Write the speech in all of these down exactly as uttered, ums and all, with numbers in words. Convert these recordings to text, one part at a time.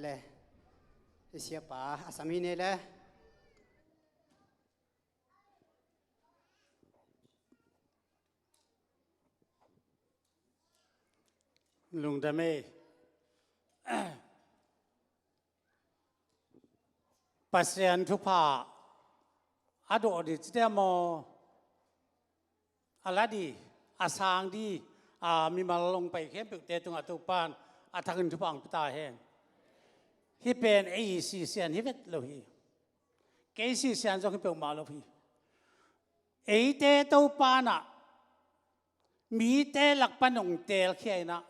Le, i siapa a sam hi ne le. Lungdam ei. Pasian thupha a dawh dih ci te maw, a la dih, a sang dih, a mimal hong pai khempeuhte tungah Topa'n a thakin thupha hong pia ta hen. Hih pen ei sisian hi vet lo hi. Kei sisian zong hi peuhmah lo hi. Eite Topa'n ah mite lak pan hong teelkhia in ah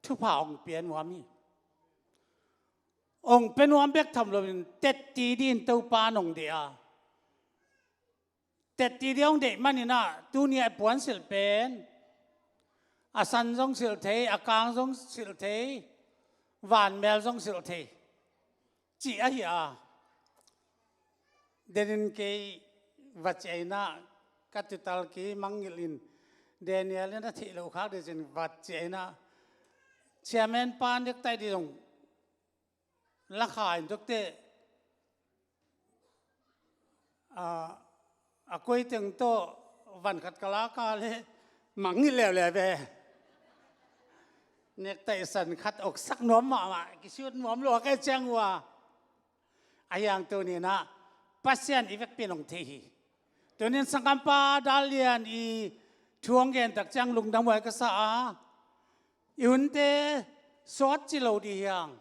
thupha hong pia nuam hi. Hong pia nuam bek tham loin tetti dingin Topa'n hong deih a, tetti ding hong deih manin ah tuni a i puansilh pen a san zong silh thei, a kang zong silh thei, vanmel zong silh thei cih ahi a. Denin kei va ciah in ah ka tutal ki mangngilh in, Daniel in a theih loh khak ding cin va ciah in ah, chairman pa necktie ding zong la kha in tuakte, a, a koi teng tawh van khat ka la ka le mangngilh leuleu ve. Necktie san khat oksak nuam mahmah, kisuat nuam lo a ka hih ciang uh a. Ahi hang tuni in ah Pasian i vekpi in hong thei hi. Tuni in sanggampa Dal Lian i thu hong gen tak ciang lungdam huai ka sa a. I hunte sawt ci lo dih hi hang.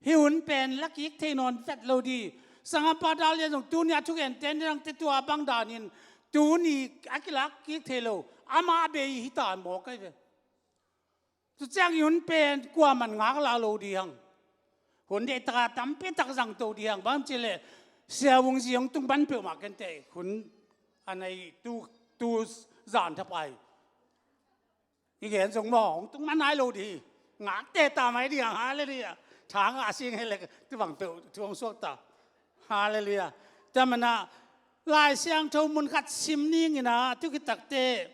Hih hun pen la kik thei nawn vet lo dih. Sanggampa Dal Lian zong tuni a thugente nidangte tua bang danin tuni a kilak kik thei lo. Amah bei hi ta maw kai ve. Tua ciang i hun pen kuaman ngak la lo dih hang. Hun deih taka tampi tak zang to dih hang. Bang ci leh Sia Wung Zi hong tung ban peuhmah kente hun a nei tu, tu zan thapai. I gen zong maw, hong tung man nai lo dih. Ngakte ta mai dih hang, halleluiah. Tha ngah sing he lek, tu bang peuh, tu hong suak ta. Halleluiah. Tua manin ah, Lai Siangtho mun khat sim ning in ah, tu kitakte,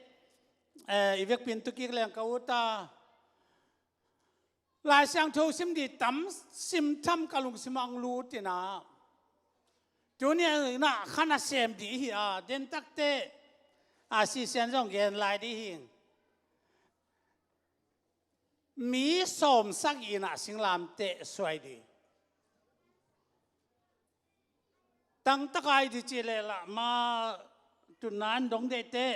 eh, i vekpi in tu kik leng ka ut a. Lai Siangtho sim dih tam, sim tham ka lungsim ah hong lut in ah. Tuni in ah khan a sem dih hi a, den takte, a sisian zong gen lai dih hi. Mi sawm sagih in ah singlamteh suai dih. Tangtaka i di ci leh lah ma tutna an dong deihte,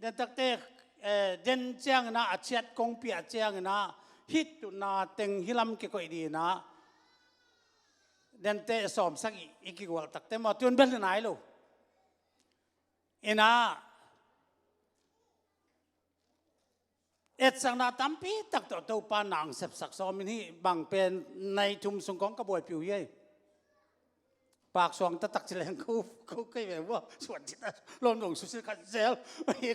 den takte, eh, den ciangin ah a ciat kong piah ciangin ah hih tutna teng hih lam kikoih dih in ah dente sawm sagih i kigual takte maw tun bel nai lo. In ah etsakna tampi tak tawh Topa nang sepsak sawm in hih bang pen nai thum sung kong ka buaipih uh hi ei. Pak suang taktak ci leng ko, ko kei ve vua, suan ci ta, lom dong susil khat zel,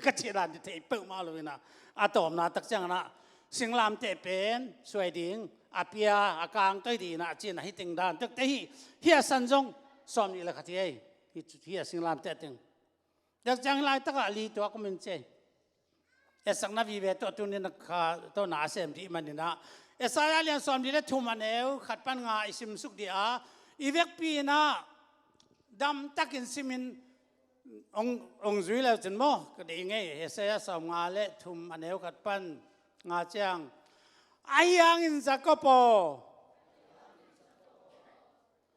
ka ci dan ci thei peuhmah lo in ah. A tawpna tak ciangin ah, singlamteh pen suai ding, a pia, a kang toi ding in ah, ci in ah hih teng dan. Takte hih, hih a san zong, sawm nih le khat hi ei. Hih, hih a singlamteh teng. Dak ciang laitak ah li tuak om in ci ei. Etsakna vive tawh tuni in ah kha tawh na a sem dih manin ah. Isaiah lian sawm li le thum a neu khat pan nga i sim suk dih a. I vekpi in ah dam takin simin hong, hong zui leu cin maw. Ka deih ngei Isaiah sawm nga le thum a neu khat pan nga ciang. Ahi hangin Jacob aw.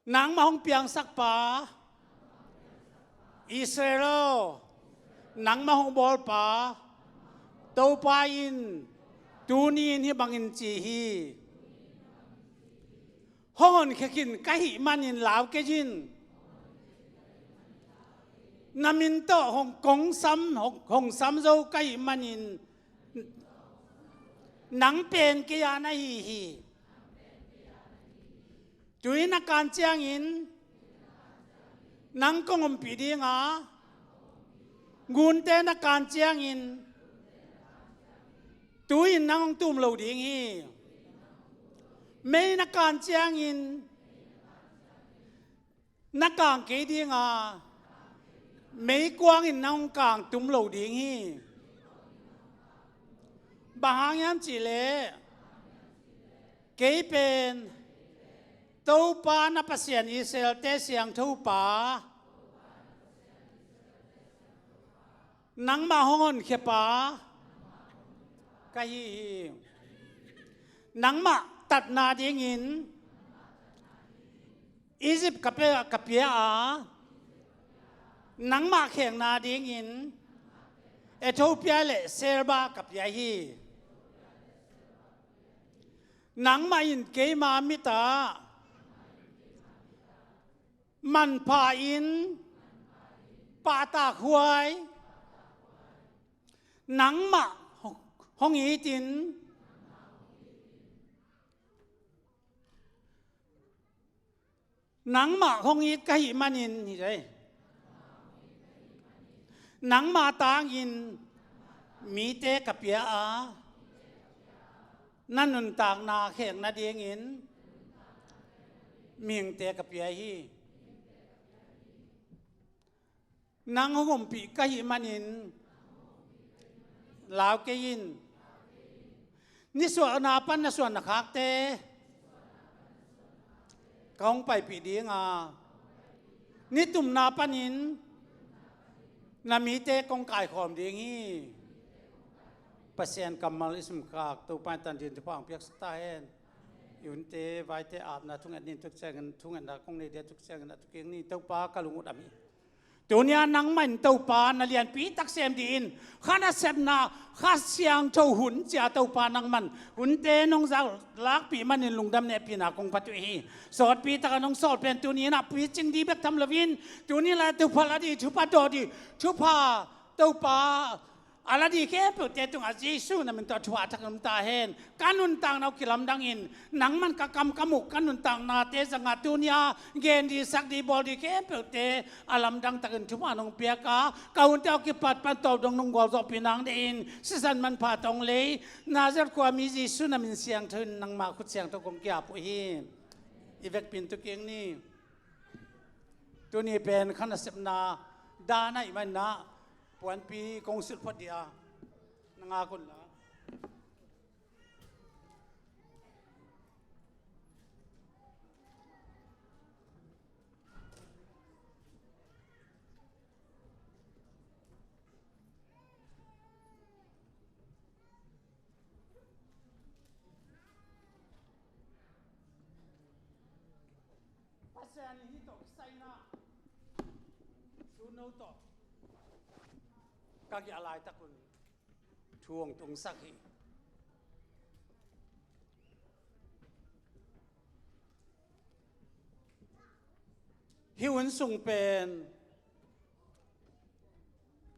Nangmah hong piangsak pa, Israel aw, nangmah hong bawl pa, Topa in tuni in hih bangin ci hi. Hong honkhia khin ka hih manin lau kei in. Na min tawh hong kong sam, hong, hong sam zo ka hih manin nang pen kei a na hi hi. Tui na kan ciangin nang kong ompih ding a, ngunte na kan ciangin tui in nang hong tum lo ding hi. Mei na kan ciangin na kang kei ding a, meikuang in nang hong kang tum lo ding hi. Bang hang hiam cih leh kei pen Topa na Pasian, Israel-te siangthopa, nangmah hong honkhiapa ka hi hi. Nangmah tatna dingin Egypt ka pia, ka pia a, nangmah khekna dingin Ethiopia le Seba ka pia hi. Nangmah in keima mitah manpha-in pahtakhuai nangmah hong itin, nangmah hong it ka hih manin hi ei. Nangmah tangin mite ka pia a, na nuntakna khek nadingin mihingte ka pia hi. Nang hong ompih ka hih manin lau kei in. Nisuahna pan na suan na khakte ka hong paipih ding a, nitumna panin na mite kong kaikhawm ding hi. Pasian kammal i simkhak Topa in tan dingin thupha hong piaksak ta hen. I hunte vaite apna thunget ni, tuk ciangin thungetna kong nei dia, tuk ciangin a tuk kik ni. Topa, ka lung ut am hi. Tuni-a nangmah in Topa na lianpi tak sem dingin kha nasepna, kha siangtho hun ci-a Topa nangmah in hunte nong zak lakpih manin lungdam nehpihna kong phat uh hi. Sawtpi takin nong sawl pen tuni-in a picing ding bek tham loin, tuni-in la thupha la ding, thupha dawh ding, thupha Topa a la ding khempeuhte tungah Jesu na min tawh thupha thak om ta hen. Ka nuntakna uh kilamdangin nangmah in ka kam ka muk, ka nuntaknate zangah tuni-a gen ding, sak ding, bawl ding khempeuhte a lamdang takin thupha nong piak a, ka hunte uh kipat pan tawp dong nong gualzawhpih nang deih in sisan manpha tawh hong lei Nazareth khuami Jesu na min siangtho in nangmah khut siangtho kong ki-ap uh hi. I vekpi in tu kik ni. Tuni pen kha nasepna dan ahih manin ah puanpi kong silh phot ding a, na ngak un la. Pasian in hih tawh kisai-in ah, Suno tawh ka kiah laitak un thu hong tungsak hi. Hih hun sung pen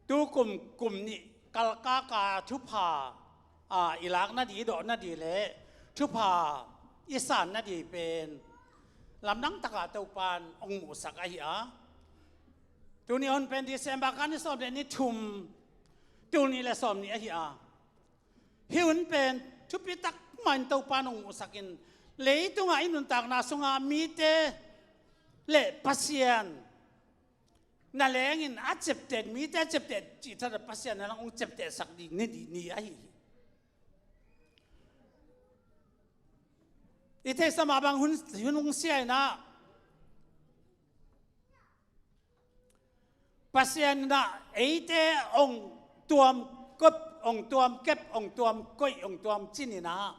tu kum, kum nih kalkaka thupha, a, i lak nading, i dawh nading le thupha i san nading pen lamdang takah Topa in hong muhsak ahi a. Tuni hun pen December kha ni sawm le ni thum, tul nih le sawm nih ahi a. Hih hun pen thupi tak mah in Topa in hong muhsak in, leitungah i nuntakna sungah mite le Pasian na lengin a ciapteh, mite a ciapteh cih thadah Pasian na lang hong ciaptehsak ding ni, ni, ni ahi hi. I theihsa mah bang hun, hun hong sia in ah, Pasian in ah eite hong tuam kep, hong tuam kep, hong tuam koih, hong tuam cin in ah,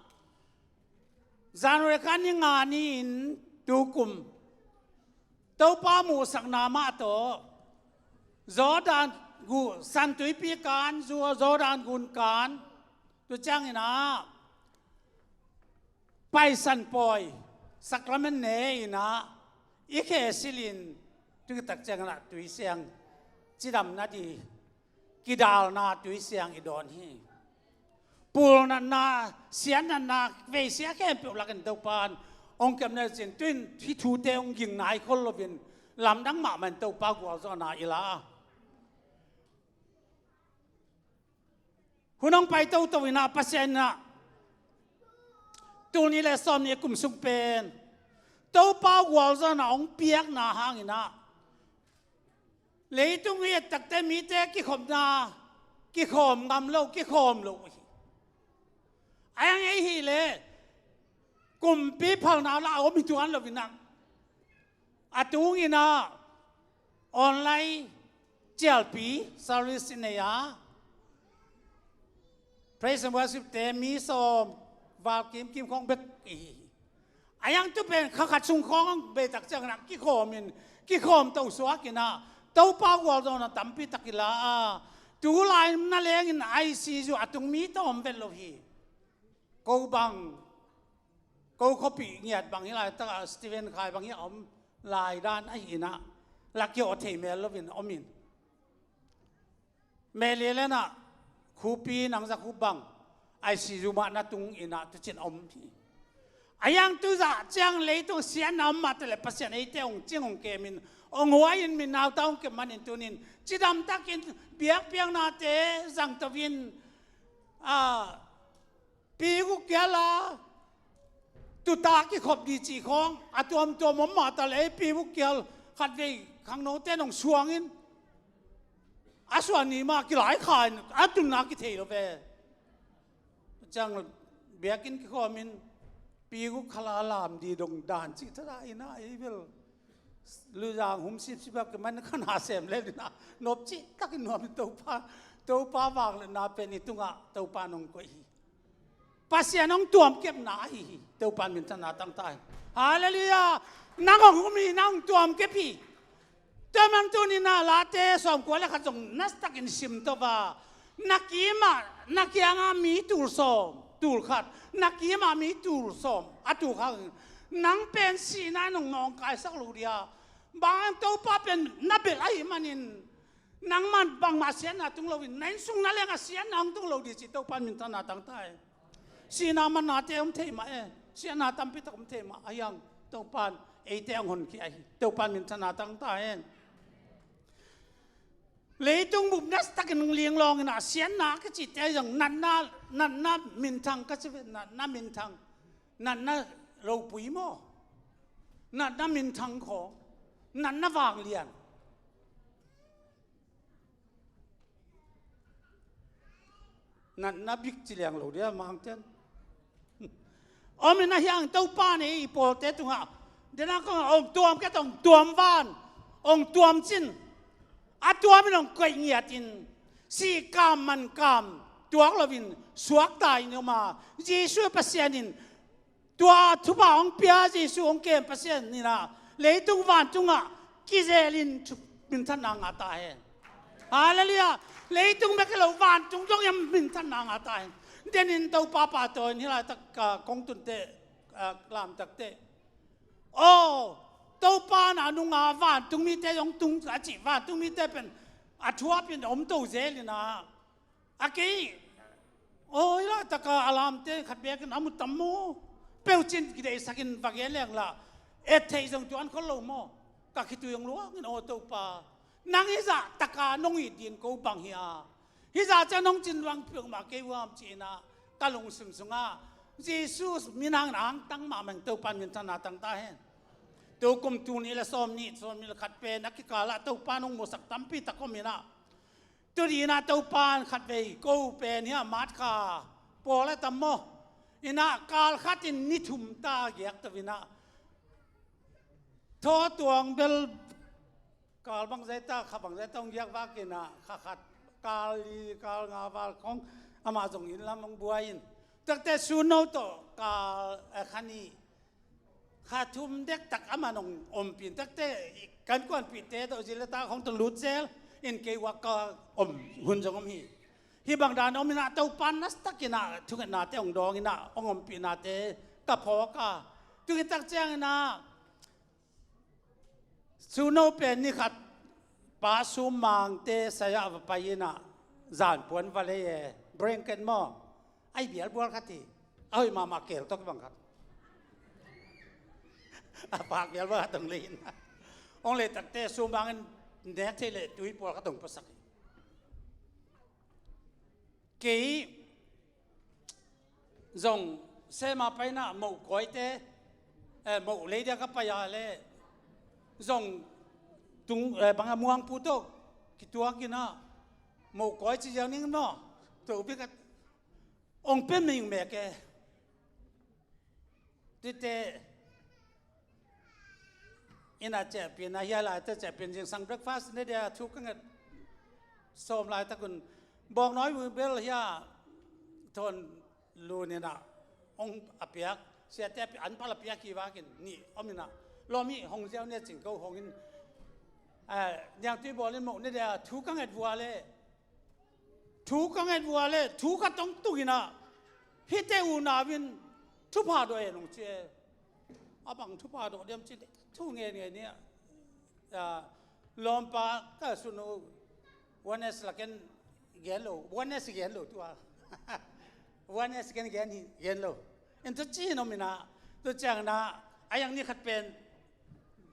January kha ni nga ni-in tu kum Topa muhsakna mah tawh Jordan gu, San Tuipi kan, Jordan gun kan, tu ciangin ah Paisan pawi, sakramen ne in ah i khe silh in, tu tak ciangin ah tui siang, cidam nading, kidalna tui siang i dawn hi. Pul natna, siat natna, veisia khempeuh lakin Topa in hong kepna cin, tu-in hih thute hong ging nai khol loin lamdang mahmah in Topa gualzawhna i la a. Hun hong pai toto in ah Pasian in ah tul nih le sawm nih kum sung pen Topa gualzawhna hong piakna hangin ah leitung i et takte mite kikhopna, kikhawm ngam lo, kikhawm lo uh hi. A hang ei hi leh kumpi phalna la a om hi tuan lo in ah, a tungin ah online cialpi service i nei a, praise and worship te mi sawm, val kimkim khawng bek i hi. A yang tu pen kha khat sung khawng bei tak ciangin ah kikhawm in, kikhawm to suak in ah, Topa gualzawhna tampi tak i la a, tu lai na lengin I C U a tung mi tawm vet lo hi. Ko bang, ko khuapi ngiat bang hi laitak ah Stephen Khai bang hi a om lai dan ahi in ah, la kiawh thei mel lo in om in. Meli le na khupi nang za khup bang I C U mah na tung in ah tucin om hi. A yang tu zah ciang leitung siatna om mah te le Pasian eite hong cing hong kem in, hong huai in, mi naute hong kem man in tunin cidam takin biakpiaknate zang to in, a, pi guk kial a tuta kikhop di cih khawng a tuamtuam om mah ta le, pi guk kial khat vei khangnote nong suang in, a suan ni mah kilai kha in a tunna kithei lo ve. Ciang biakinn kikhawm in, pi guk khala lam di dong dan cih tha in ah, ei bel luzang hum sipsip a kiman kha na sem le in ah, nop cih takin nuam in Topa, Topa vangliatna pen i tungah Topa nong koih hi. Pasian hong tuamkepna ahi hi. Topa minthanna tangta hi. Halleluiah. Nang hong hum hi, nang hong tuamkep hi. Tua man tunin ah Late sawmkua le khat zong nastakin sim to va. Na kimah, na kiangah mi tul sawm, tul khat, na kimah mi tul sawm a tul khat, nang pen sihna in hong nawngkaisak lo dia. Bang Topa pen na belh ahih manin nangman bangmah siatna tung lo in, na inn sung na lengah siatna hong tung lo di ci. Topa minthanna tangta hi. Sihna mannate om thei mah e. Sihna tampi tak om thei mah a, a yang Topan eite hong honkhia hi. Topan minthanna tangta hen. Leitung bup nastakin linglawng in ah siatna ka cihte zong natna, natna minthang ka ci ve, natna minthang, natna ropui maw, natna minthang khawng, natna vanglian. Natna bik ci liang lo dia mangten. Om in a hiang Topa nei i pawlte tungah, dena kong hong tuam kei, hong tuam van, hong tuam cin, a tuam in hong koih ngiat in, sih kam man kam tuak lo in suakta in om a, Jesu Pasian in tua thupha hong pia Jesu hong kem Pasian in ah leitung vantungah kizel in thu minthanna ngah ta hen. Halleluiah. Leitung bek hi lo, vantung zong in minthanna ngah ta hen. Denin Topa pahtawi in hih laitak, ah, kong tunte, ah, lamtakte, aw, Topa na nunga vantung mite zong tung a cih, vantung mite pen a thuap in om to zel in ah, a kei, aw, hih laitaka a lamte khat bekin a mu tam maw? Peucin kideihsakin va gen leng la, et theih zong tuan khol lo maw? Ka khitui hong luangin, aw Topa, nang hih zah taka nong it ding ko bang hi a, hih zah ciang nong cin luang peuhmah kei uh hiam ci-in ah ka lungsim sungah Jesu min hangin a hangtang mahmah in Topa in minthanna tangta hen. Tukum tul nih le sawm nih, sawm nih le khat pen a kikal ah Topa in hong musak tampi tak om in ah, tu dinah Topa in khatvei ko pen hiah March kha pawl a tam maw? In ah kal khat in ni thum ta giak to in ah, thaw tuang bel kal bangzah ta, kha bangzah ta hong giak vak in ah, kha khat, kal li, kal nga val khawng amah zong inn lam hong buai in. Takte Suno tawh kal, eh, kha nih, kha thum dektak amah in hong ompih in, takte kan kuanpihte tawh zil le tak hong tawh lut zel in kei uah ka om hun zong om hi. Hih bang dan om in ah Topa in nasatakin ah thungetnate hong dawng in ah hong ompihnate ka phawk a, tu hi tak ciangin ah Suno pen ni khat Pa Sum Mangte sai-ah va pai in ah zanpuan va lei e, blanket maw, a bialbual khat hi. A hoih mahmah, kel tawh kibang khat. A pak bialbual khat hong lei in ah, hong lei takte Sum Mang in nek thei leh tui pawl khat hong puasak hi. Kei zong sema paina moh kawite, eh, moh lei dia ka pai a le zong tung, eh, bang a muangpu tawh kituak in ah moh kawi ci ziau ning maw? Tua bik a hong pia ming mek e. Tite ina ciahpin a, hiai laite ciahpin zingsang breakfast ne dia thu ka nget sawm laitakun bawngnawi uh bel hia thawn lun ina hong a piak, siate a pi-, an pal a piak hi vakin nih om ina, lawm hi hong ziau ne cin ko hong in, eh, niangtui bawl in moh ne dia thu ka nget vua le thu ka nget vua le thu ka tong tuk ina, hihte unau in thupha dawh e nong ci e. A bang thupha dawh diam ci thu ngen ngen ni a, lawmpa ka sun uh, oneness la ken gen lo, oneness gen lo tua. Oneness ken gen hi, gen lo. In tu ci nom ina, tu ciang ina, a yang ni khat pen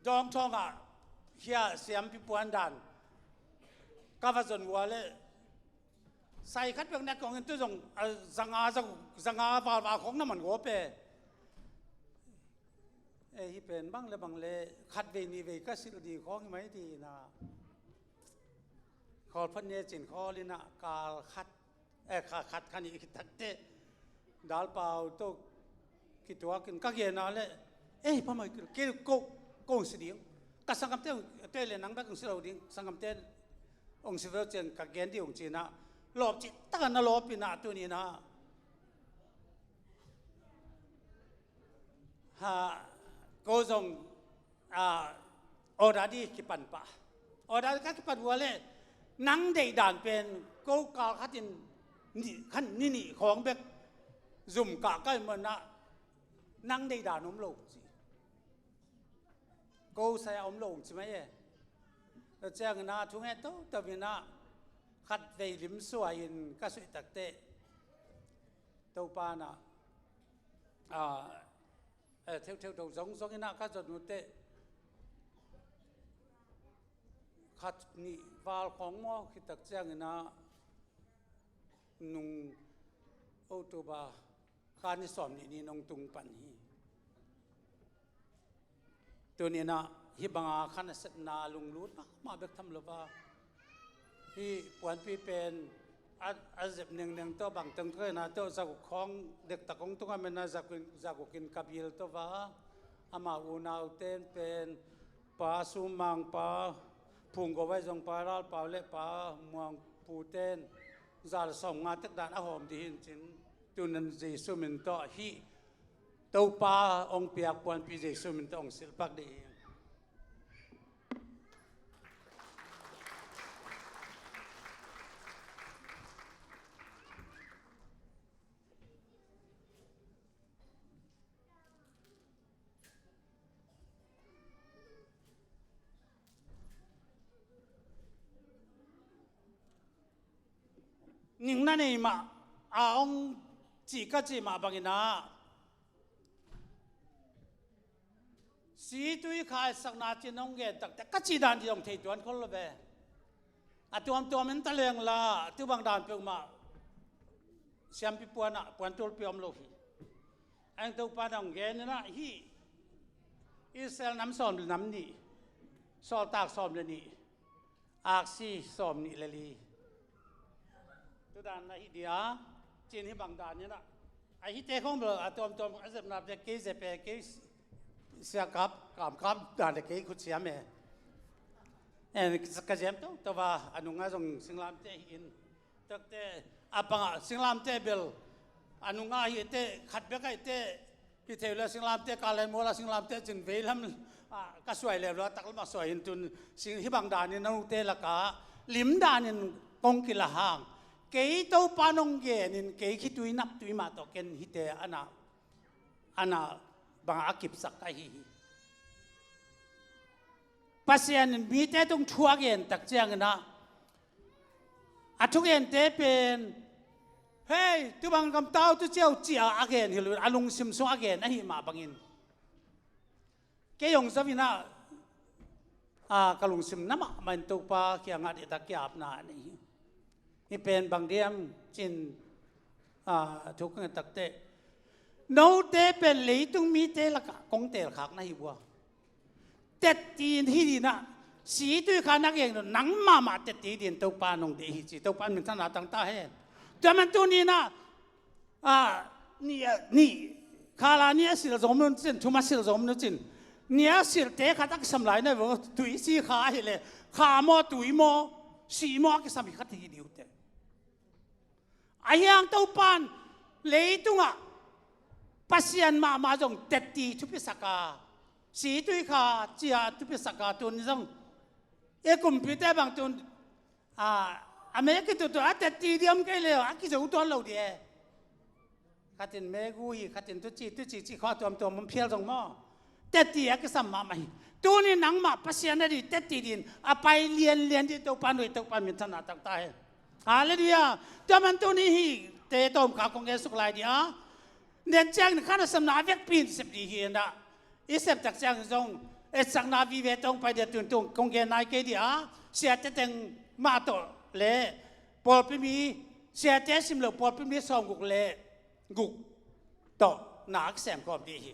dawng thawng ah hia siampi puan dan ka va zon vua le, sai khat bek nek kong in tu zong, a, zanga, za-, zanga valval khong na man gawp e. Ei, hi pen bang le bang le khat vei nih vei ka silh di khong hi mai ti ina, khawl phat ne cin khawl ina kal khat, eh, kha khat kha nih khit takte dalpau to kituakin ka gen a le, ei, pamai kil, kil ko, ko hong si ding. Ka sanggamte, te le nang bek hong si lo ding, sanggamte hong si veu ciang ka gen ding hong ci ina, lawp cih taka na lawp ina tuni ina, ha, ko zong, ah, order di kipan pah. Order ka kipan vua le, nang deih dan pen ko kal khat in ni, khan ni nih khawng bek zum kah ka hih manin ah, nang deih dan om lo ci. Ko sai a om lo ci mai e. Tua ciangin ah thu ngen toto in ah khat vei lim suai in ka suih takte Topa in ah, ah, eh, theutheu do zongzong in ah ka zon uh teh khat nih val khawng maw khit tak ciangin ah nung October kha ni sawm nih ni nong tung pan hi. Tuni in ah hih banga kha nasepna lunglut mahmah bek tham lo a, hih puanpi pen a, a zep nengneng tawh bang teng tawh in ah tawh zaguk khawng dektak hong tung a, men a zaguk in, zaguk in ka bil tawh a, amau unaute in pen Pa Sum Mang, Pa Phung Go Vai Zong, Pa Ral Pau le Pa Muang Pu ten za le sawmnga tek dan a hawm dih hi in cin, tuni in Jesu min tawh hih Topa hong piak puanpi Jesu min tawh hong silh pak dih hi. Ning na nei mah a hong cih ka cih mah bangin ah, si tui kha etsakna cin hong gen takte ka cih dan dih hong thei tuan khol lo ve. A tuamtuam in ta leng la, tu bang dan peuhmah siampi puan ah, puan tulpi om lo hi. Eng Topa in hong gen in ah hih Israel nam sawm le nam nih, sawltak sawm le nih, aksi sawm nih le li. Tu dan na hi dia, cin hih bang dan in ah. A hihte khong bel a tuamtuam a zepna te kei zep e, kei siakap, kamkap dan le kei khutsiam e. En, ka ziam toto a, a nungah zong singlamteh hi in. Takte, a pangah singlamteh bel a nungah hi teh, khat bek ahi teh, hi thei le singlamteh, ka len mual a singlamteh cin veilam, ah, ka suai leu lo a, taklam a suai in tun, sing hih bang danin a nute lakah lim danin kong kila hang. Kei Topa nong genin, kei khitui naptui mah tawh ken hihte a na, a na bangah a kipsak ahi hi. Pasian in mite tung thu a gen tak ciangin ah, a thugente pen, hei, tu bang kam tau tu ciau cia a gen hi lo, a lungsim sung a gen ahi mah bangin. Kei hong zau in ah, a, ka lungsim na mahmah in Topa kiangah dihtak ki-apna a nei hi. Hih pen bang diam cin, a, thu ka nget takte, note pen leitung mite lakah kong teelkhak na hi uh a, tetti in hi dih in ah, si tui kha na geng lo, nang mahmah tetti dih in Topa nong deih hi ci, Topa in minthanna tang ta hen. Tua man tuni in ah, a, nih, a, nih, Khala nih a silh zong om nu cin, thum a silh zong om nu cin. Nih a silhte khat a kisam lai na vo, tui si kha ahileh, kha maw, tui maw, si maw a kisam hi khat hi dih uh teh. Ahi hang Topan leitungah Pasian mahmah zong tetti thupisak a, si tui kha cia thupisak a, tun zong i kumpite bang tun, a, a me kitutu a tetti diam kei leh a kizo tuan lo dih e. Khatin megu hi, khatin tuci, tuci, ci kha tuamtuam om phial zong maw. Tetti a kisam mahmah hi. Tuni nangmah Pasian a dih tetti din a pai lianlian dih Topan, Topan minthanna tangta hen. Halleluiah. Tua man tuni hihte tawm kha kong gen suk lai dih a. Nen ciangin kha nasepna a vekpi in sep dih hi inah, i sep tak ciangin zong etsakna vive tawh hong pai dih a, tun tung kong gen nai kei dih a. Siate teng mah tawh le pawlpi mi, siate sim lo pawlpi mi sawmguk le guk tawh na a kisem khawm dih hi.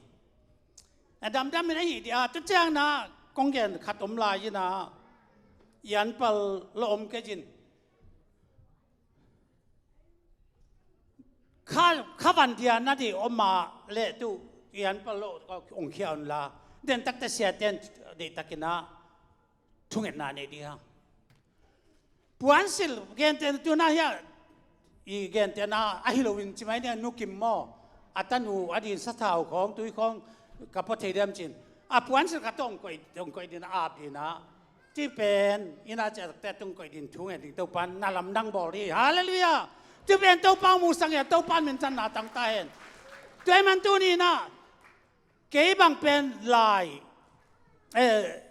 A damdam in ahi dih a, tu ciang na kong gen khat om lai inah, i an pal lo om kei in. Kha, kha van dia na dih om a leh tu i an pal lo ong khia un la. Den takte siate in dih takin ah thungetna nei dih hang. Puansilh gentehna tuna hia i gentehna ahi loin ci mai nia, Nu Kim maw, a tanu a din sathau khawng, tui khawng ka pua thei diam cin. A puansilh ka tawh ong koih, ong koih din a ap din a. Ci pen ina ciah takte tung koih din thu ngen ding Topan na lamdang bawl hi. Halleluiah. Ci pen Topa muhsak hi a, Topan minthanna tangta hen. Tua ahih man tuni inah kei bang pen lai, eh,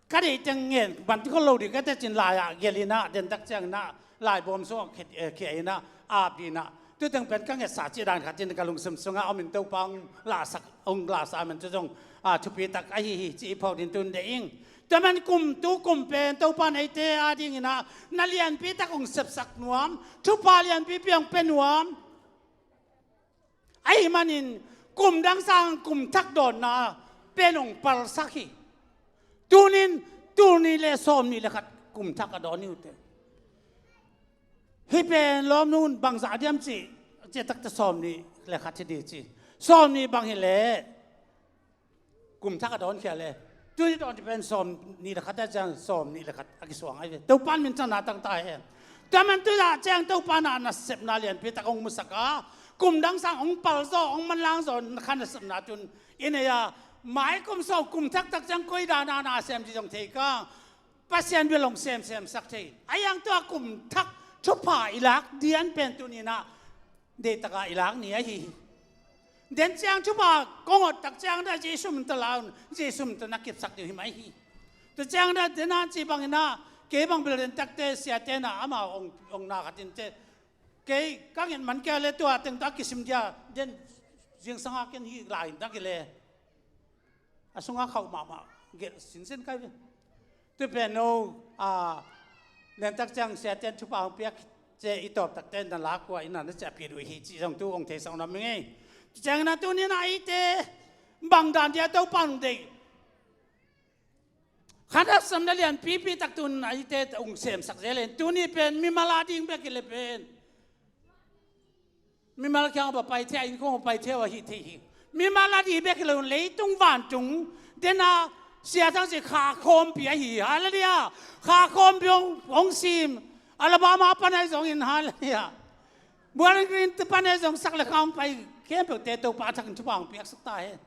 ka deih teng ngen bantuk khol lo dih ka teh cin lai ah gelh inah, den tak ciang inah lai bawm sung ah khia, eh, khia inah ap dih inah. Tu teng pen ka ngetsa cih dan khat in ka lungsim sungah om in, Topa hong lahsak, hong lahsa man cu zong, ah, thupi tak ahi hi cih i phawk ding tun deih ing. Tua man kum, tu kum pen Topan eite a ding inah na lianpi tak hong sepsak nuam, thupha lianpipi hong pia nuam. Ahih manin kum dang sang kum thak dawnna pen hong palsak hi. Tunin, tul nih le sawm nih le khat kum thak a dawn hi uh teh. Hih pen lawmnu in bangzah diam cih, ciah takte sawm nih le khat hi dih ci. Sawm nih bang hileh kum thak a dawn khia le. Tuni dawn ci pen sawm nih le khat a ciang sawm nih le khat a kisuang ahi ve. Topan minthanna tangta hen. Tua man tu zah ciang Topan ah nasepna lianpi tak hong musak a, kum dang sang hong pal zaw, hong manlang zaw, kha nasepna tun i nei a, mai kum sawm kum thak tak ciang koi dan a na sem ci zong thei kang. Pasian bia long semsem sak thei. Ahi hang tua kum thak thupha i lak dian pen tuni inah deih tak a i lak ni ahi hi. Den ciang thupha kong ot tak ciang dah Jesu min tawh la un, Jesu min tawh na kipsak ding hi mai hi. Tua ciang dah den a ci bang inah, kei bang bel den takte siate na amau ong, ong na khat in teh. Kei ka nget man kei a le tua teng tawh a kisim dia, den zingsang a ken hi lai in tak hi le. A sungah khauh mahmah gelh sinsen kai ve. Tu pen no, a, nen tak ciang siate in thupha hong piak ci i tawp takte na lak uh a, i na na ciah piat uh hi cih zong tu hong theisak nuam ing ei. Tu ciang inah tuni inah eite bang dan dia Topan hong deih. Kha nasepna lianpipi tak tun eite hong semsak zel in, tuni pen mimal a ding bek hi le pen mimal kiang a va pai thei a, innkhong a va pai thei a, ahi thei hi. Mimal a ding bek hi lo in leitung vantung den a sia thang ci kha khawmpi ahi hi. Halleluiah. Kha khawmpi hong, hong sim. Alabama pan ahi zongin, halleluiah. Bowling Green te pan ahi zong sak le kha hong pai khempeuhte Topa a thakin thupha hong piaksak ta hen.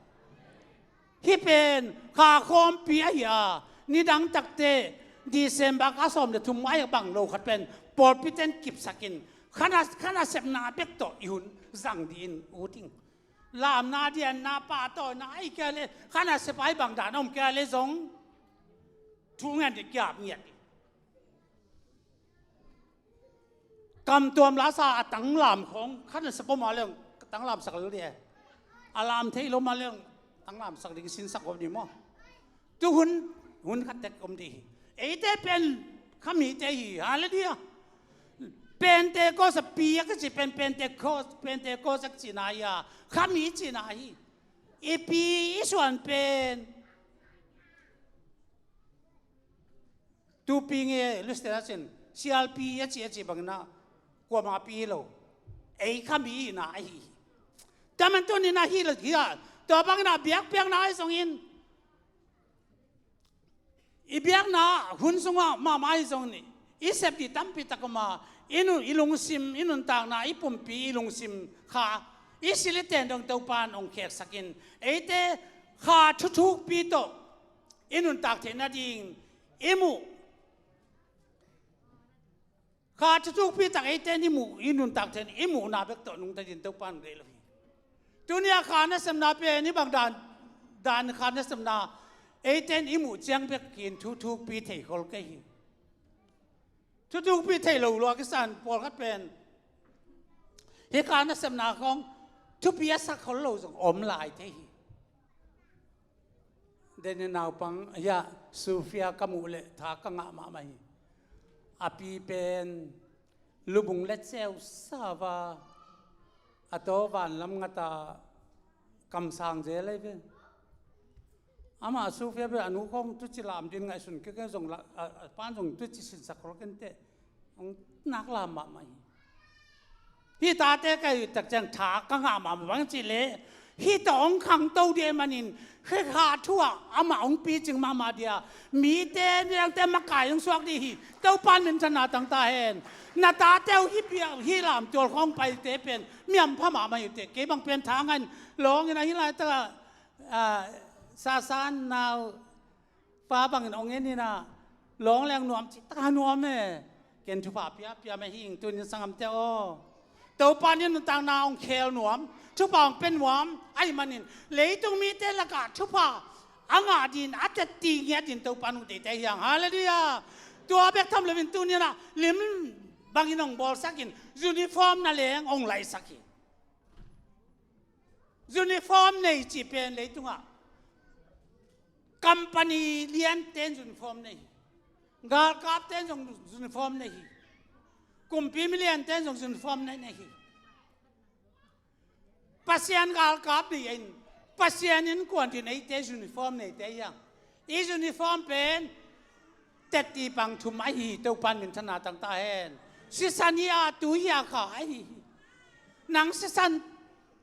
Hih pen kha khawmpi ahi a, nidang takte December kha sawm le thum ahi bang lo khat pen pawlpi ten kipsak in, kha na, kha nasepna bek tawh i hun zang dih in ut ing. Lamna dianna pahtawina ahi kei a le, kha nasep ahi bang dan a om kei a le zong thu ngen dih kiap ngiat dih. Kam tuam lasa a tanglam khawng kha nasep om a le tanglamsak lel dih e. A lam thei lo ma le tanglamsak ding sinsak om dih maw? Tu hun, hun khat tek om dih hi. Eite pen kha mite hi, halleluiah. Pentecost a pi a ka ci pen Pentecost, Pentecost a ka cihna hi a, kha mi cihna hi. I pi i suan pen tupi nge lusten a cin, sialpi a ci a ci bangin ah kuamah pi hi lo. Ei kha mi hihna ahi hi. Tua man tunin ah hi lo hi a, tua bangin ah biakpiakna ahi zongin, i biakna hun sungah mahmah ahi zongin i sep dih tampi tak om a, i nun, i lungsim, i nuntakna, i pumpi, i lungsim kha, i siliten dong Topan hong kheksakin, eite kha thuthukpi tawh i nuntak theih nading i muh, kha thuthukpi tak eite i muh, i nuntak theih, i muhna bek tawh nungta ding Topan hong deih lo hi. Tuni a kha nasepna pen i bang dan, dan kha nasepna eite i muh ciang bekin thuthukpi thei khol kei hi. Thuthukpi thei lo lua kisan pawlkhat pen hi kha nasepna khawng thupi a sak khol lo zong om lai thei hi. Daniel naupang, ya, Sofia ka muh leh tha ka ngah mahmah hi. A pi pen lubung le ceu sava, a taw vanlam ngata kamsang zel ei ve. Amah Sofia pen a nu khawng tuci lam din ngaihsun kei kei zong la, a, a pan zong tuci sinsak khol kei teh. Hong nak lam mahmah hi. Hih tate ka hih tak ciang tha ka ngah mahmah bang cih leh, hih tawh hong khangto dih ahih manin, hih kha thu ah amah hong picing mahmah dih a, mite, midangte makai hong suak dih hi. Topan minthanna tang ta hen. Na tate uh hih bia, hih lamtual khawng paite pen mi hampha mahmah hi uh teh. Kei bang pen tha ngah in, lawng in ah hih laitak ah, ah, Sasan nau pa bangin hong en in ah, lawng leng nuam cih tak a nuam e. Ken thupha pia, pia mah hi ing, tunin sanggamte aw. Topan i nuntakna hong khel nuam, thupha hong pia nuam ahih manin, leitung mite lakah thupha a ngah ding, a tetti ngiat ding Topan hong deihte hi hang. Halleluiah. Tua bek tham loin tunin ah lim bangin hong bawlsakin, uniform na leng hong laisak hi. Uniform nei cih pen leitungah company liante'n uniform nei hi. Galkapte'n zong uniform nei hi. Kumpi miliante'n zong uniform nei, nei hi. Pasian galkap nei in, Pasian innkuan ding eite uniform neite hi hang. I uniform pen tetti pang thum ahi hi. Topan minthanna tang ta hen. Sisan hi a, tui hi a, kha ahi hi. Nang sisan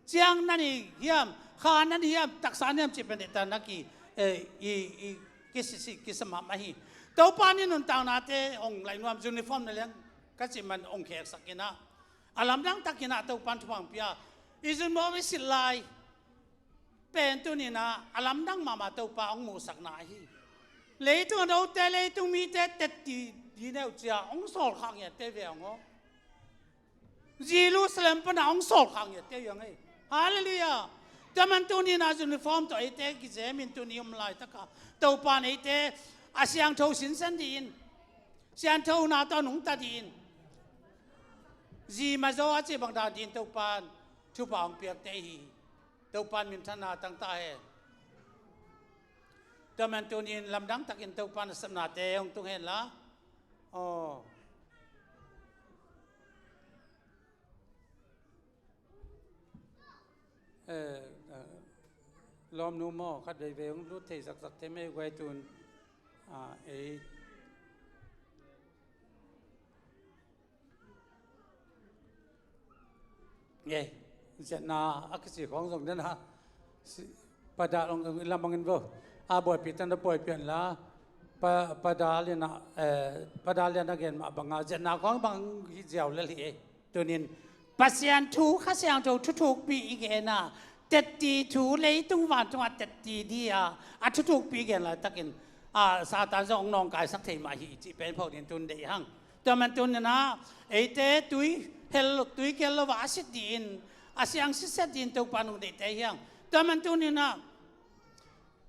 ciang na ni hiam, kha na ni hiam, taksa na ni hiam cih pen deihtak na ki, eh, i, i, kisisi, kisa mahmah hi. Topan i nuntaknate hong lai nuam, uniform na leng ka cih man hong kheksak in ah, a lamdang takin ah Topan thupha hong pia. I uniform i silh lai pen tunin ah a lamdang mahmah Topa hong muhsakna ahi hi. Leitung a note, leitung mite tetti ding uh ci a hong sawlkhak ngiatte ve hang aw. Jerusalem pan ah hong sawlkhak ngiatte uh hi hang ei. Halleluiah. Tua man tunin ah uniform tawh eite kizemin tuni om laitak ah Topan eite a siangtho sinsen dih in, siangthona tawh nungta dih in, zi mazaw a cih bang dan dih in Topan thupha hong piakte hi. Topan minthanna tang ta hen. Tua man tunin lamdang takin Topan a sepnate hong tung hen la. Aw. Eh, eh, lawmnu maw, khat veivei hong lut thei zakzak thei mei guai tun. Ah, ei. Eh, ziatna a kici khawng zong den ha. Si, padal hong lamangin vo. A buaipih tan da buaipih an la. Pa, padal in a, eh, padal in a gen mah bang a, ziatna khawng bang hi ziau lel hi ei. Tunin Pasian thu, Kha Siangtho thuthukpi i gen a, tetti thu, leitung vantung a tetti ding a, a thuthukpi i gen laitakin, a, Satan zong hong nawngkaisak thei mah hi cih pen phawk ding tun deih hang. Tua man tunin ah, eite tui hel, tui kel lo a, a sit ding in, a siang sitset ding in Topan hong deihte hi hang. Tua man tunin ah,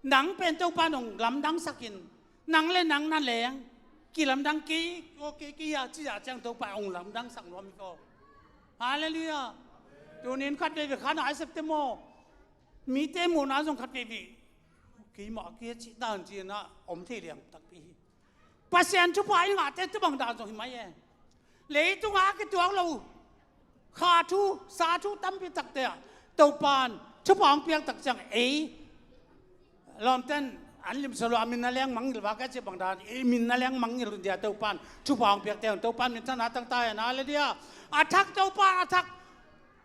nang pen Topan hong lamdangsak in, nang le nang na leng kilamdang kei, aw, kei, kei a ci a ciang Topan hong lamdangsak nuam hi ko. Halleluiah. Tunin khat veivei khan a i septe maw, mite muhna zong khat veivei keimah kei a cih dan ci-in ah om thei liang takpi hi. Pasian thupha i ngahte tu bang dan zong hi mai e. Leitungah a kituak lo kha thu, sa thu tampi takte ah Topan thupha hong piak tak ciang ei lawmten an limsa lo a, min na leng mangngilh vak a cih bang dan, ei min na leng mangngilh dia Topan thupha hong piakte hong, Topan minthanna tang ta hen. Halleluiah. A thak Topan a thak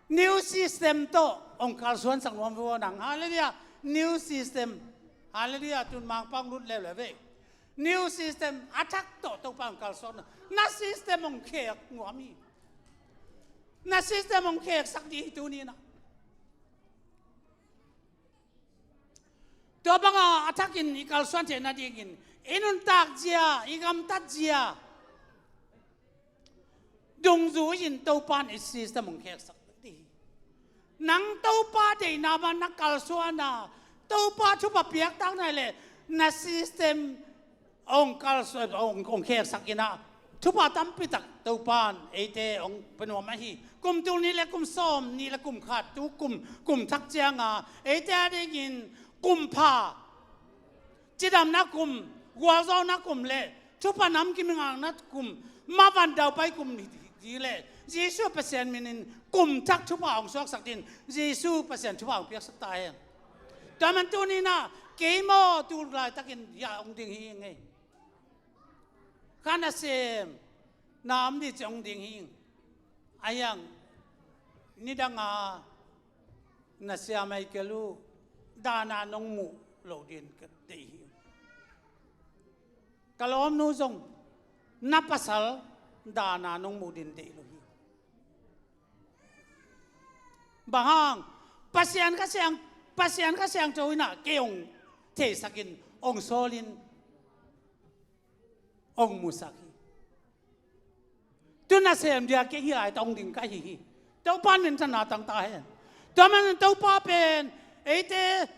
new system tawh Hong kalsuansak nuam vua nang. Halleluiah. New system. Halleluiah. Tun mangpang lut leuleu ve. New system a thak tawh Topa hong kalsuan. Na system hong khek nuam hi. Na system hong kheksak dih hi tuni-in ah. Tua banga a thakin i kalsuan theih nadingin i nuntak zia, i gamtat zia dungzui-in Topa in i system hong kheksak dih hi. Nang Topa deihna bang na kalsuan a, Topa thupha piaktakna hi leh na system hong kalsuan, hong, hong kheksak in ah, thupha tampitak Topa in eite hong pia nuam ahi. Kum tul nih le kum sawm nih le kum khat, tu kum, kum thak cianga eite a dingin kum pha, cidamna kum, gualzawhna kum le thupha namkim ngakna kum, mavan daupai kum hi, hi leh Jesu Pasian minin kum thak thupha hong suaksak dingin Jesu Pasian thupha hong piaksak ta hen. Tua man tuni-in ah kei maw tu laitakin hiah hong ding hi ing ei. Kha nasem na om ding ci hong ding hi ing. A hiang nidanga na sia Michael uh dana nong muh loh dingin ka deih hi. Ka lawmnu zong na pasal dana nong muh dingin deih lo hi. Bang hang? Pasian Kha Siang, Pasian Kha Siangtho in ah kei hong theisakin, hong sawlin, hong musak hi. Tu nasem dia kei hi lai tawh hong ding ka hi hi. Topa in minthanna tang ta hen. Tua manin Topa pen eite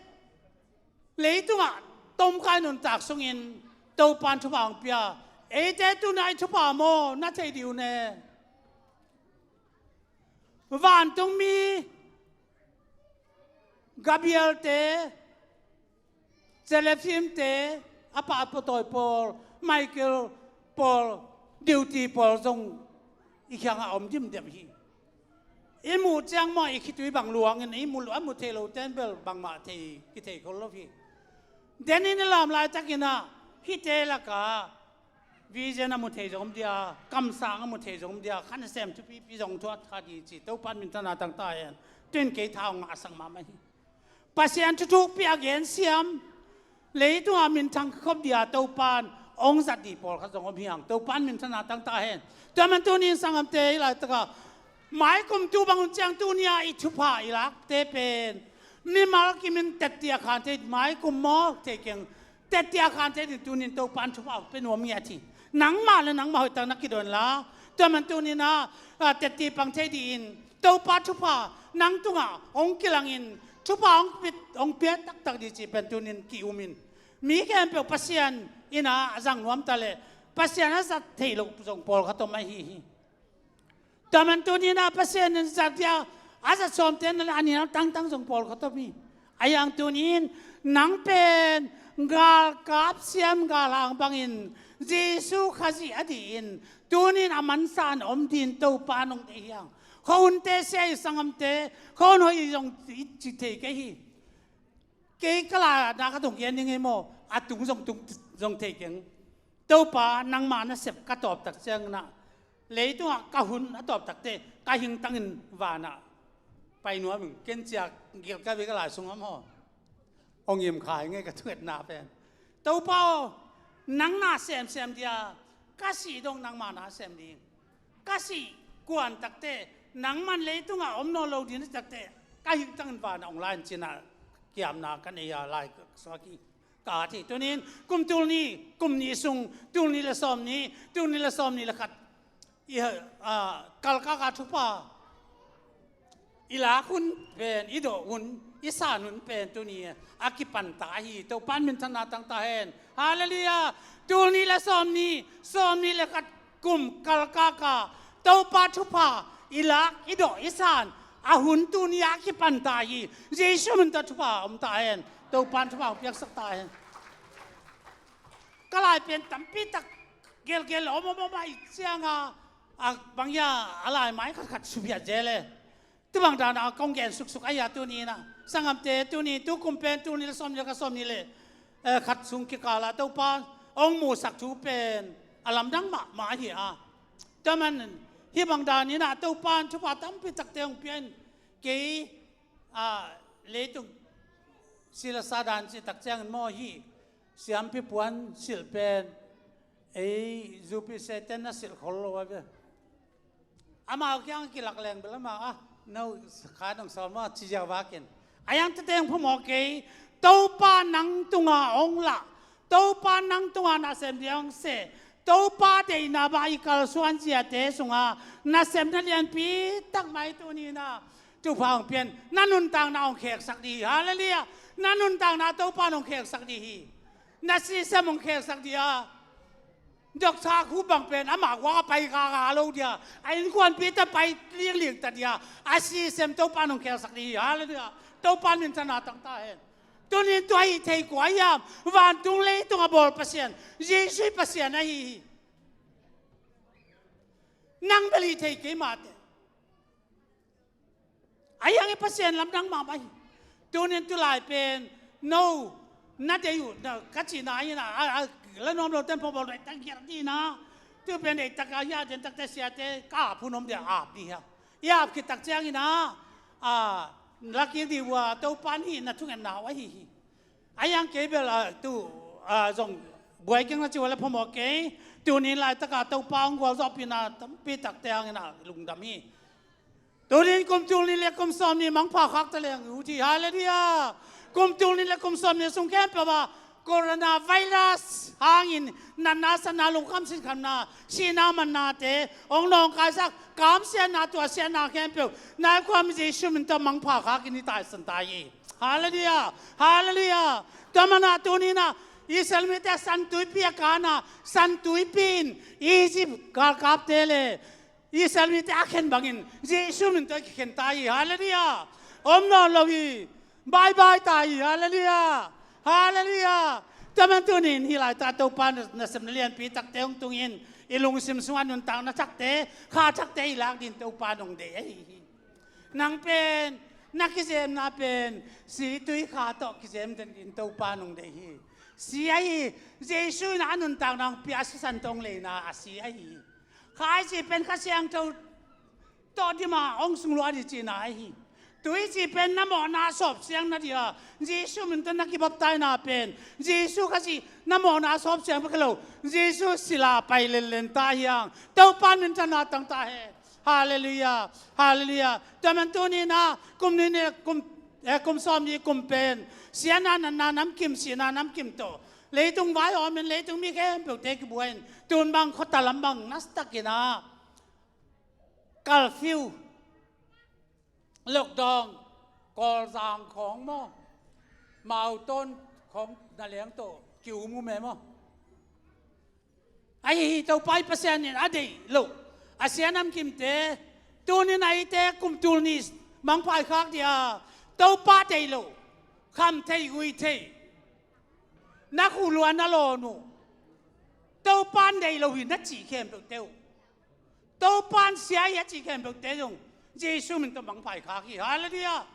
leitungah tomkai nuntak sungin Topa in thupha hong pia. Eite tuna i thupha maw na thei dih uh ne. Vantungmi Gabriel-te, Seraphim-te, a pahtawi pawl, Michael pawl, duty pawl zong i kiangah a om dimdem hi. I muh ciang maw i khitui bang luangin i muh, a muh theih lote in bel bangmah thei, kithei khol lo hi. Denin i lam laitakin ah hihte lakah vision a mu thei zong om dia, kamsang a mu thei zong om dia, kha nasem thupipi zong thuak kha dih ci, Topa in minthanna tang ta hen. Tu-in kei tha hong ngahsak mahmah hi. Pasian thuthukpi a gensiam, leitungah minthang khop dia Topa in hong zat dih pawlkhat zong om hi hang. Topa in minthanna tang ta hen. Tua man tuni-in sanggamte, i laitakah maikum tu bang hun ciang tuni-a i thupha i lakte pen mimal kimin tetti a khan thei, maikum maw thei keng, tetti a khan thei ding tuni-in Topa in thupha hong pia nuam ngiat hi. Nangmah le nangmah hoihtak na kidon la, tua man tuni-in ah, ah, tetti pang thei dingin Topa thupha nang tungah hong kilangin thupha hong pia, hong pia taktak ding cih pen tuni-in ki-umin. Mi khempeuh Pasian in ah a zang nuam ta leh Pasian a zat theih loh zong pawlkhat om ahi hi. Tua man tuni-in ah Pasian in zat dia a zat sawmte na le a nial tangtang zong pawlkhat om hi. A hiang tuni-in nang pen galkap siam galhang bangin Jesu Khazih a dihin tuni-in a mansa in om dingin Topa in hong deih hi hang. Khuahunte sia hi, sanggamte, khuahun hoih zong i ci thei kei hi. Kei ka lana ka tung gen ding hi maw, a tung zong, tung zong thei keng. Topa, nangmah nasep ka tawp tak ciangin ah leitungah ka hun a tawp takte ka hingtangin vanah pai nuam ing. Ken ciah gilkial bek a lai sungah maw, hong im kha ing ei ka thungetna pen. Topa aw, nang na semsem dia, ka sih dong nangmah na sem ding. Ka sih kuan takte, nangman leitungah om nawn lo ding takte, ka hingtangin vanah hong lai in ci-in ah kiamna ka nei a, lai ka suak hi. Ka at hi. Tuni-in kum tul nih, kum nih sung, tul nih le sawm nih, tul nih le sawm nih le khat i, ah, kalkaka thupha i lak hun pen, i dawh hun, i san hun pen tuni a kipan ta hi. Topa in minthanna tang ta hen. Halleluiah. Tul nih le sawm nih, sawm nih le khat kum kalkaka Topa thupha i lak, i dawh, i san a hun tuni a kipan ta hi. Jesu min tawh thupha om ta hen. Topa in thupha hong piaksak ta hen. Ka lai pen tampi tak gelgel om om om ahih cianga, a bang hia, a lai mai khatkhat suphiat zel e. Tua bang dana kong gen suksuk ahi a, tuni-in ah sanggamte, tuni, tu kum pen tul nih le sawm nih le khat, sawm nih le, eh, khat sung kikal ah Topa hong musak thu pen a lamdang mahmah ahi a. Tua manin hih bang danin ah Topa in thupha tampi takte hong pia in, kei a, leitung silasa dan cih tak ciangin maw, hih siampi puan silh pen ei U P C ten na silh khol lo a ve. Amau kiang kilak leng bel amau, ah, no, kha dong sawl maw, ci ziau vakin. A yang tete hong phamawh kei, Topa nang tunga hong lah, Topa nang tunga nasem dia hong seh, Topa deihna bang i kalsuan ziate sunga nasem na lianpi tak mai tuni-in ah thupha hong pia in, na nuntakna hong kheksak ding hi. Halleluiah. Na nuntakna Topa in hong kheksak ding hi. Na sinsem hong kheksak ding a. Doctor khu bang pen amah kua pai kaka lo dia, a innkuanpihte pai lingling ta dia, a sinsem Topa in hong kheksak ding hi. Halleluiah. Topa in minthanna tang ta hen. Tuni-in tua hih thei kua hiam? Vantung leitung a bawl Pasian, Jesu i Pasian ahi hi. Nang bel hih thei kei mah teh. A hiang i Pasian lamdang mahmah hi. Tuni-in tulai pen no na deih uh, na ka cihna hi na, a, a, la nuam lo ten pawbawl deih tak hiat ding na. Tu pen deih tak a hiat den takte siate ka ap hun om dia ap ding hia. I ap khit tak ciangin ah, a, lakik ding uh a, Topa in hih na thungetna uh ahi hi. A hiang kei bel, a, tu, a, zong buai keng na ci uh a le phamawh kei. Tuni-in laitak a Topa hong gualzawhpihna tampi takte hangin ah lungdam hi. Tuni-in kum tul nih le kum sawm nih mangpha khak ta leng ut hi. Halleluiah. Kum tul nih le kum sawm nih sung khempeuh ah coronavirus hangin natna satna, lungkham sinkhamna, sihna mannate hong nawngkaisak, kamsiatna, tuahsiatna khempeuh nai khuami Jesu min tawh mangpha khakin i taisan ta hi. Halleluiah. Halleluiah. Tua manin ah tuni-in ah Israel mite San Tuipi a kan a, San Tuipi in Egypt galkapte le Israel mite a khen bangin Jesu min tawh i kikhen ta hi. Halleluiah. Om nawn lo hi. Bye bye ta hi. Halleluiah. Halleluiah. Tua manin tuni-in hih laitak Topa nasem na lianpi takte hong tungin i lungsim sungah nuntakna thakte, kha thakte i lak dingin Topa in hong deih ahi hi. Nang pen na kizemna pen si tui kha tawh kizem den dingin Topa in hong deih hi. Si ahi hi. Jesu in a nuntakna hong pia a, sisan tawh hong leina a si ahi hi. Kha i cih pen Kha Siangtho tawh dim a hong sungluah ding cihna ahi hi. Tui i cih pen na mawhna a sawpsiang nading a, Jesu min tawh na kibaptaina pen Jesu Khazih na mawhna a sawpsiang bek hi lo. Jesu sila pai lenlen ta hi hang. Topa in minthanna tang ta hen. Halleluiah. Halleluiah. Tua manin tuni-in ah kum nih le kum, eh, kum sawm nih kum pen siatna, natna namkim, sihna namkim tawh leitung vai a om in, leitung mi khempeuhte kibuai in, tun bang khuata lam bang nasatak in ah curfew, lockdown, Kawlzang khawng maw, Mauton khawng na leng tawh ki-um uh meh maw. Ahi hi. Topa i Pasian in a deih loh a sia namkimte, tuni-in ah eite kum tul nih mangpha i khak ding a, Topa deih loh, kham thei gui thei, na khuh lua na lawn uh, Topa in deih lo hi na cih khempeuhte uh, Topa in sia hi a cih khempeuhte zong Jesu min tawh mangpha i khak hi. Halleluiah.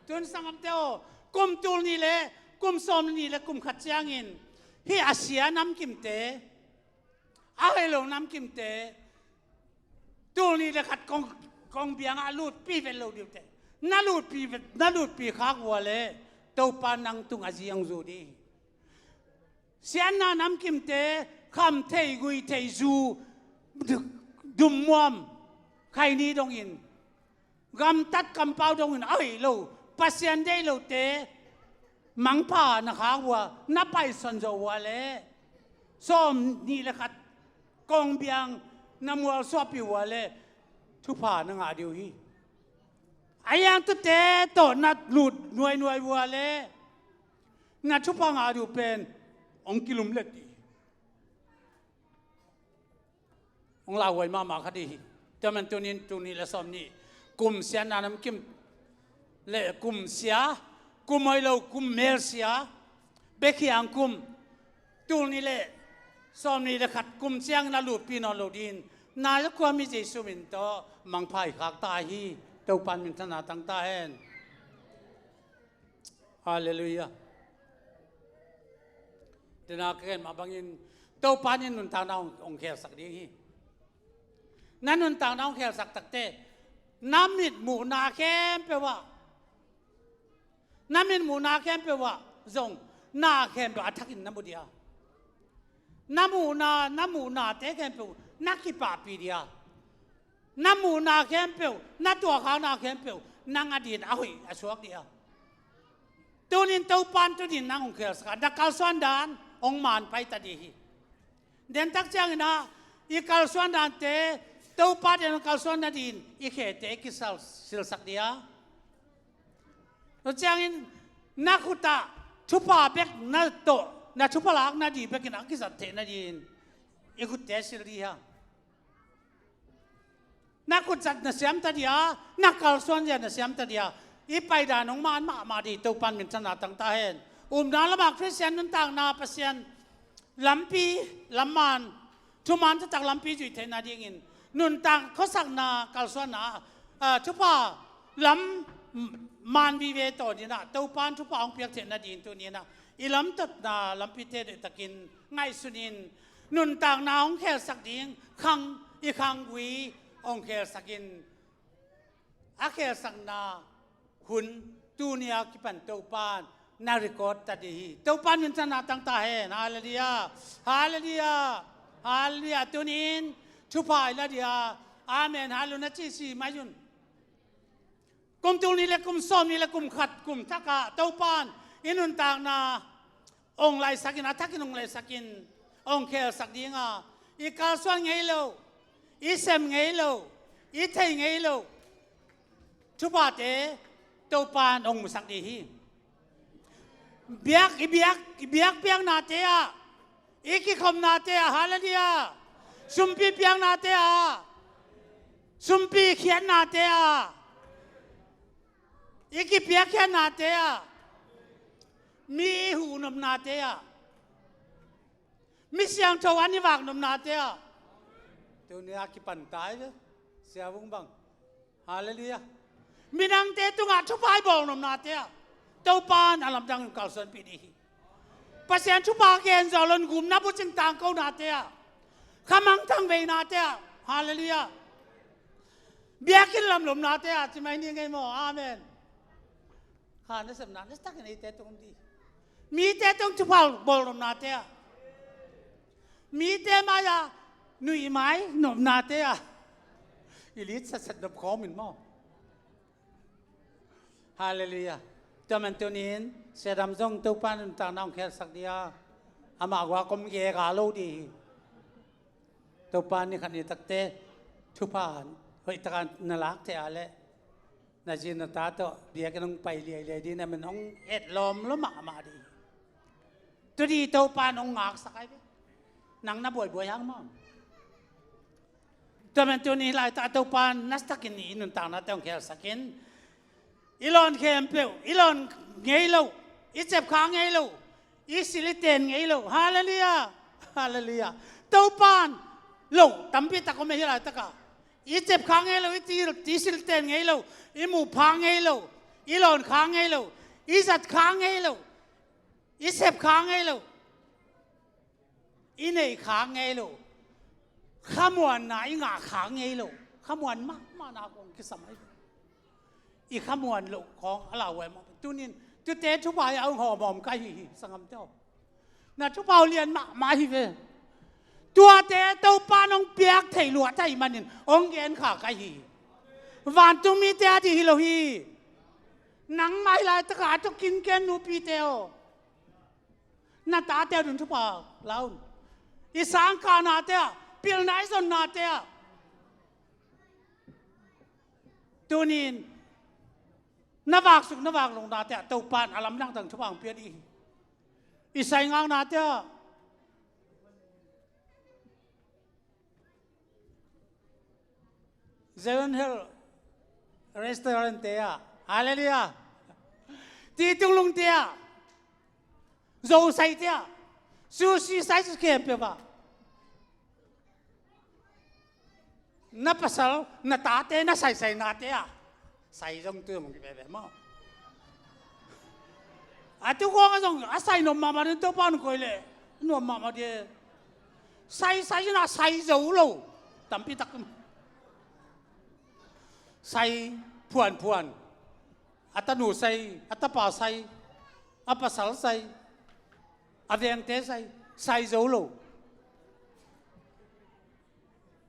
Tun sanggamte aw, kum tul nih le kum sawm nih le kum khat ciangin hih a sia namkimte, a hoih lo namkimte, tul nih le khat kong, kong biangah a lutpih vet lo ding uh teh, na lutpih vet, na lutpih khak uh a leh Topa nang tungah zi hong zu ding hi. Siatna namkimte, kham thei gui thei, zu, dum muam, khaini dongin, gamtat kampau dongin a hoih lo, Pasian deih lote mangpha na khak uh a, na paison zawh uh a leh sawm nih le khat kong biang na mualsuahpih uh a leh thupha na ngah ding uh hi. A hiang tuate tawh na lut nuainuai uh a leh na thupha ngah ding uh pen hong kilumlet ding hi. Hong lauhuai mahmah kha ding hi. Tua manin tuni-in, tul nih le sawm nih kum siatna namkim le kum sia, kum hoih lo, kum melsia, Bekhiang kum, tul nih le sawm nih le khat kum ciangin a lutpih nawn lo dingin, na khuami Jesu min tawh mangpha i khak ta hi. Topa in minthanna tang ta hen. Halleluiah. Dena ka gen mah bangin Topa in nuntakna hong, hong khelsak ding hi. Na nuntakna hong khelsak takte, na mitmuhna khempeuh ah Na min muhna khempeuh ah zong na khempeuh a thakin na mu dia. Na muhna, na muhnate khempeuh na kipahpih dia. Na muhna khempeuh, na tuahkhakna khempeuh nang adingin a hoih a suak dia. Tunin Topan tunin nang hong khelsak a, na kalsuan dan hong maan pai ta ding hi. Dentak ciangin ah i kalsuan dante Topa deihna kalsuan nadingin i khete i kisilsak dia. Tua ciangin na khut ah thupha bek na tawh, na thupha lak nading bekin a kizat theih nadingin i khutte sil ding hi hang. Na khut zat na siam ta dia, na kalsuan zia na siam ta dia. I paidan hong maan mahmah ding Topan minthanna tang ta hen. Upna lamah Khristian nuntakna Pasian lampi, lam maan, thumaan taktak lampi zuih theih nadingin nuntak khuasakna kalsuanna, ah, thupha lam maan vive tawh dingin ah Topan thupha hong piak theih nadingin tuni-in ah i lamtotna lampite deihtakin ngaihsunin nuntakna hong khelsak ding khang, i khanggui hong khelsakin a khelsakna hun tuni a kipan Topan na record ta ding hi. Topan minthanna tang ta hen. Halleluiah. Halleluiah. Halleluiah. Tunin thupha i la dia. Amen. Halleluiah. Na cisi mai un. Kum tul nih le kum sawm nih le kum khat kum thak ah Topan i nuntakna hong laisakin, a thakin hong laisakin hong khelsak ding a, i kalsuan ngei lo, i sem ngei lo, i thei ngei lo thuphate Topan hong musak ding hi. Biak, i biak, i biakpiaknate ah, i kikhopnate ah, halleluiah, sumpi piaknate ah, sumpi khiatnate ah, i kipiakkhiatnate ah, mi i huhnopnate ah, mi siangtho an i vaknopnate ah, tuni a kipan ta hi ve, Sia Vung bang. Halleluiah. Midangte tungah thupha i bawlnopnate ah Topan a lamdang in kalsuanpih ding hi. Pasian thupha gen zawh loin gumna bucin tangkonate ah, khamangthang veinate ah, halleluiah, biakinn lamlumnate ah, ci mai ni ngei maw? Amen. Kha nasepna na takin eite tung ding, mite tung thupha bawlnopnate ah, mite mai-ah nuihmai nopnate ah, i lit satset nop khawm in maw? Halleluiah. Tua man tunin Sia Dam zong Topan nuntakna hong khelsak ding a, amah guak om gega lo ding hi. Topan ni khat ni takte thupha hoih takin na lak thei a leh na zi na ta tawh biakinn hong pai liailiai ding, na min hong et lawm lo mahmah ding hi. Tudi Topan hong ngaksak ai ve. Nang na buaibuai hang maw? Tua man tuni laitak Topan na takin i nuntaknate hong khelsakin, i lawn khempeuh, i lawn ngei lo, i cep kha ngei lo, i sil i ten ngei lo. Halleluiah. Halleluiah. Topan lo tampi tak om hi laitakah. I cep kha ngei lo, i ti, i sil ten ngei lo, i muh pha ngei lo, i lawn kha ngei lo, i zat kha ngei lo, i sep kha ngei lo, i neih kha ngei lo, khamuanna i ngah kha ngei lo. Khamuan mahmahna kong kisam ahi. I khamuan loh khawng a lauhuai mah. Tunin tute thupha hi a hong hawmhawm ka hi hi, sanggamte aw. Na thupha uh lian mahmah hi ve. Tuate Topan hong piak theih luat ahih manin hong gen kha ka hi hi. Vantung mite a ding hi lo hi. Nangmah hi laitakah a tuk kinken nupite aw, na tate ading thupha la un. I sangkahnate ah, pilna i zonnate ah, tunin na vaksuk na vaklohnate ah Topan a lamdang dang thupha hong pia ding hi. I saingaknate ah, Zion Hill Restaurant te ah, halleluiah, Ti Tung Lung te ah, Zo sai te ah, sushi sai khempeuh ah, na pasal na tate na saisainate ah, sai zong tu zong ki veve maw? A tu kong a zong a sai nuam mahmah ding, Topan koih leh nuam mahmah ding. Sai sai na sai zo lo tampi tak. Sai phuanphuan, A tanu sai, a tapa sai, a pasal sai, a vengte sai, sai zo lo.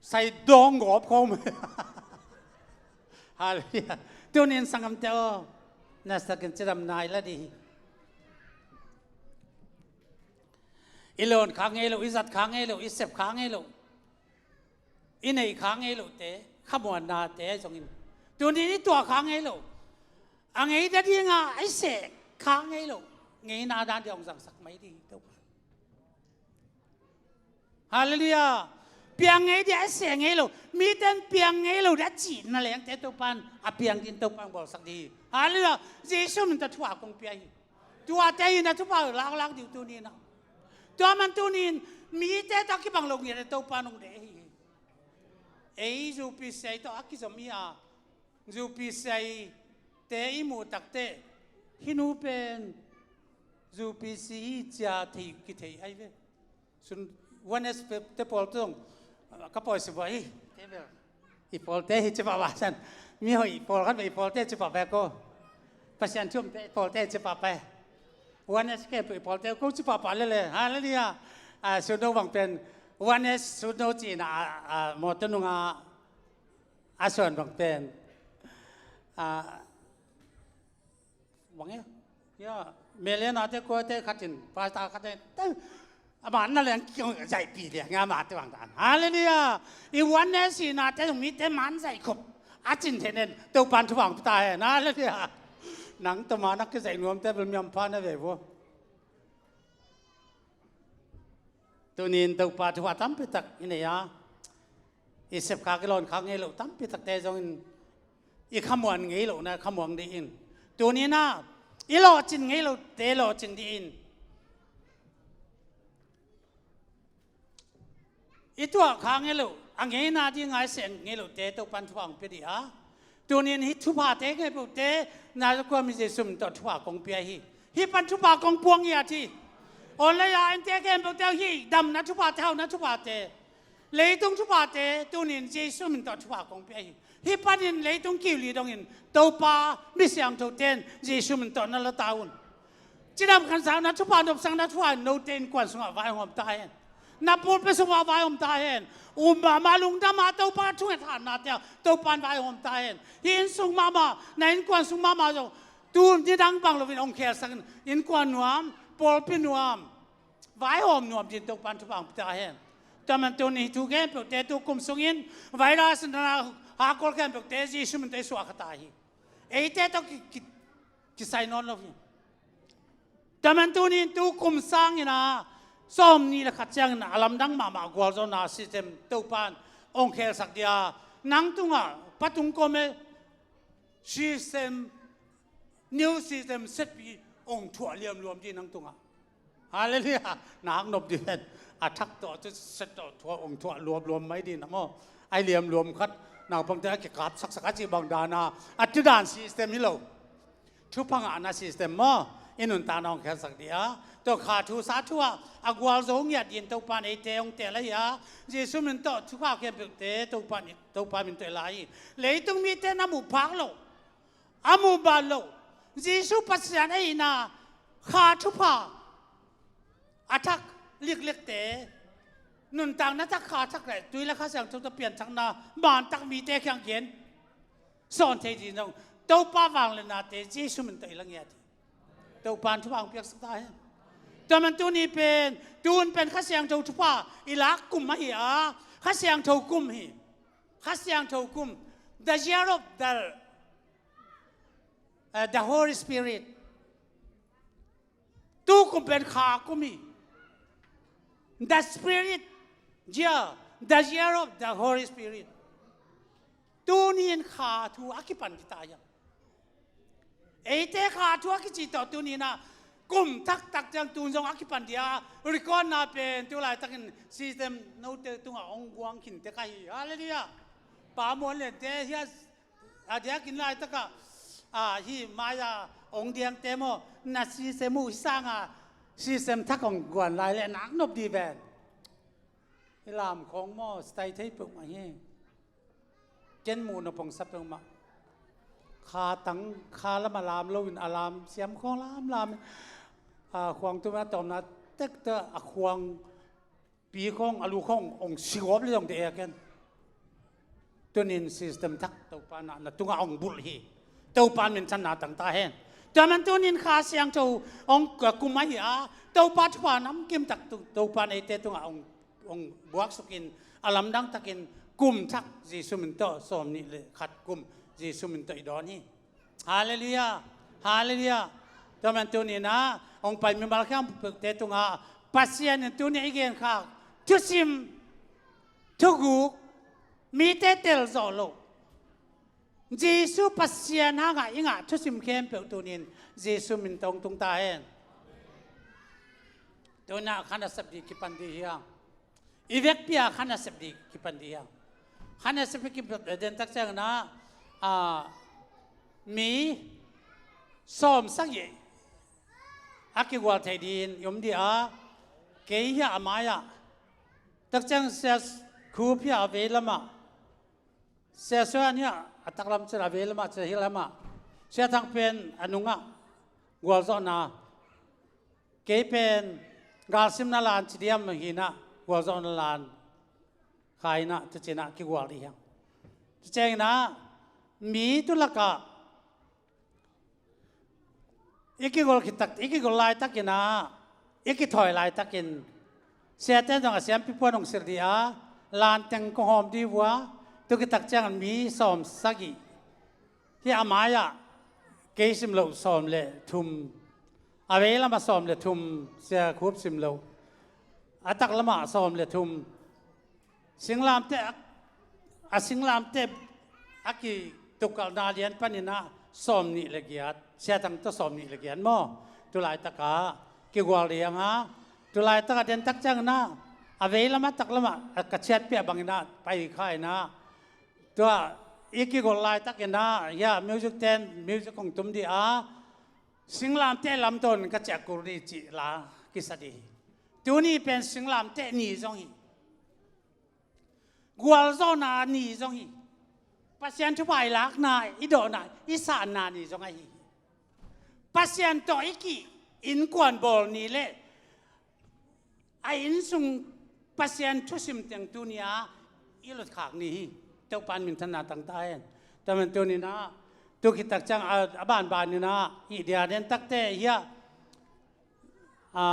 Sai dawng gawp khawm. Halleluiah. Tunin sanggamte aw, nasakin cidam nai la dih hi. I lawn kha ngei lo, i zat kha ngei lo, i sep kha ngei lo, i neih kha ngei lote, khamuannate ahi zongin, tunin i tuah kha ngei lo, a ngei nadinga i seh kha ngei lo, ngeina dan dia hong zangsak mai dih hi Topa. Halleluiah. Piang ngei dia a seh ngei lo, mite in piang ngei lo dia a cihna lengte Topa in a piang dingin Topa in bawlsak dih hi. Halleluiah. Jesu min tawh thupha kong pia hi. Tuate hi na thupha laklak dih uh tuni in ah. Tua man tuni in mite tawh a kibang lo ngiat a Topa in hong deih hi. Ei U P C I tawh a kizom hi a, U P C I te i muh takteh, hih nu pen U P C I cia thei kithei ahi ve. Sun, One S te pawl tawh zong ka pawi si buai hi. Te bel i pawlte hi ci pahpah san. Mi hoih pawl khat bel i pawlte ci pahpah ko. Pasian thu umte i pawlte ci pahpah. One S khempeuh i pawlte ko ci pahpah lele. Halleluiah. A, Suno bang pen One S Suno cihna a, a, mawtaw nunga a suan bang pen. A, bang ia, ia, Melena te kuate khatin, pasta khatin, te, ama na leng kiong zai pi dia, nga ma te bang dan. Halleluiah. I One S i na te mi te man zai khop. A cin thenen, Topan thupha hong pia ta hen. Halleluiah. Nang tawh ma na kizai nuam te bel miam pha na ve vo. Tunin Topa thupha tampi tak i nei a, i sep kha, i lawn kha ngei lo tampi takte zongin i khamuan ngei lo na khamuang dih in. Tunin ah i lawhcin ngei lote lawhcin dih in. I tuah kha ngei lo, a ngeina ding a i seh ngei lote Topan thupha hong pia dih a. Tunin hih thuphate khempeuhte na kua mi Jesu min tawh thupha kong pia hi. Hih pan thupha kong puang ngiat hi. Online a ente khempeuhte hih damna thuphate, hauhna thuphate, leitung thuphate tunin Jesu min tawh thupha kong pia hi. Hih panin leitung kiu li dongin Topa mi siangthote in Jesu min tawh na la ta un. Cidam khansauna thupha, nopsakna thupha in note innkuan sungah vaihawm ta hen. Na pulpit sungah vaihawm ta hen. Um mahmah lungdam a Topa thunget hatna te ah Topa in vaihawm ta hen. Hih inn sung mahmah, na innkuan sung mahmah zong tu nidang bang loin hong khelsak in, innkuan nuam, pulpit nuam, vaihawm nuam dingin Topa in thupha hong pia ta hen. Tua man tunin hih thu khempeuhte tu kum sungin virus na hakkol khempeuhte Jesu min tawh i suah kha ta hi. Eite tawh ki, ki, kisai nawn lo hi. Tua man tunin tu kum sangin a sawmnih le khat ciangin a lamdang mahmah gualzawhna system Topa in hong khelsak dia, nang tungah patung kome system, new system setpi hong thuah liamluam dih nang tungah. Halleluiah. Na hak nop dih hen. A thak tawh, a set tawh thuah hong thuah luamluam mai dih na maw. Ai liamluam khat naupangte a kikapsaksak a cih bang dana a tudan system hi lo. Thupha ngahna system maw, i nuntakna hong khelsak dih a, tua kha thu sa thu ah a gualzo ngiat dingin Topa in eite hong teel ahi a, Jesu min tawh thupha khempeuhte Topa in, Topa min tawh i la hi. Leitung mite na muh phak lo, a muh bat lo, Jesu Pasian ahihna kha thupha a thak liklikte, nuntakna thak, kha thak le tui le Kha Siangtho tawh pianthakna mantak mite kiang gen sawn thei ding zong, Topa vangliatnate Jesu min tawh i la ngiat hi. Topa in thupha hong piaksak ta hen. Tua man tuni pen, tun pen Kha Siangtho thupha i lak kum ahi a, Kha Siangtho kum hi. Kha Siangtho kum, the year of the, uh, the Holy Spirit. Tu kum pen kha kum hi. The Spirit year, the year of the Holy Spirit. Tuni in kha thu a kipan kita hiam? Eite kha thu a kici tawh tuni in a kum taktak ciang tun zong a kipan dia, record na pen tu laitakin system note tungah hong guang khin tek ahi. Halleluiah. Pa Muan Lian te hia, a diakin laitakah, a, hih mai-a hong diangte maw, na system uh hih sanga system thak hong guan lai leh nak nop dih ven. Hih lam khawng maw, style thei peuhmah hi. Ken muh nop hong sa peuhmah. kha tang, kha lam a lam lo in a lam siam khawng lamlam in, a, khuang tum a tawmna tek teh a khuang pi khawng a lu khawng ong sigawp le zong de a ken. Tunin system thak Topa na, na tungah ong bulh hi. Topa minthanna tang ta hen. Tua man tunin Kha Siangtho ong kum ahi a, Topa thupha namkim tak tu, Topa eite tungah ong, ong buaksukin a lamdang takin kum thak Jesu min tawh sawm nih le khat kum Jesu min tawh i dawn hi. Halleluiah. Halleluiah. Tua man tunin ah ong pai mimal khiangte tungah Pasian in tunin i genkhak thusim, thuguk, mite tel zawh loh, Jesu Pasian hangah i ngah thusim khempeuh tunin Jesu min tawh tung ta hen. Tunin ah kha nasep ding kipan ding hi hang. I vekpi-a kha nasep ding kipan ding hi hang. Kha nasep ding kipan ding tak ciangin ah, a, mi sawm sagih a kigual thei dingin i om ding a, kei hiah a mai-ah tak ciang Sia Khup hiah a vei lamah, Sia Suan hiah a taklam cil a vei lamah, cil hi lamah, Sia Thang pen a nungah gualzawhna, kei pen galsimna lan ci diam hi-in ah gualzawhna lan kha-in ah, tu ci-in ah kigual ding hi hang. Tu ciangin ah mi tu lakah i kigol khit tak, i kigol laitakin ah, i kithawi laitakin siate zong a siampi puan hong silh ding a, lan teng kong hawm ding uh a, tu khit tak ciangin mi sawm sagih hi a, mai-ah kei sim loh sawm le thum, a vei lamah sawm le thum, Sia Khup sim loh, a taklamah sawm le thum, singlamteh a, a singlamteh a kitukalhna lian panin ah sawm nih le giat, Sia Thang tawh sawm nih le giat maw? Tu laitakah kigual ding hi hang a, tu laitakah den tak ciangin ah a vei lamah, taklamah, a ka ciatpih a bangin ah pai kha-in ah, tua i kigol laitakin ah hiah music ten music hong tum ding a, singlamteh lamdawn ka ciah kul ding cih la kisa ding hi. Tuni pen singlamteh ni zong hi. Gualzawhna ni zong hi. Pasian thupha i lakna, i dawhna, i sanna ni zong ahi hi. Pasian tawh i ki innkuan bawl ni le a innsung Pasian thusim teng tuni-a i lutkhak ni hi. Topa in minthanna tang ta hen. Tua man tunin ah, tu khit tak ciang a, a banbanin ah i dia den takte hiah, a,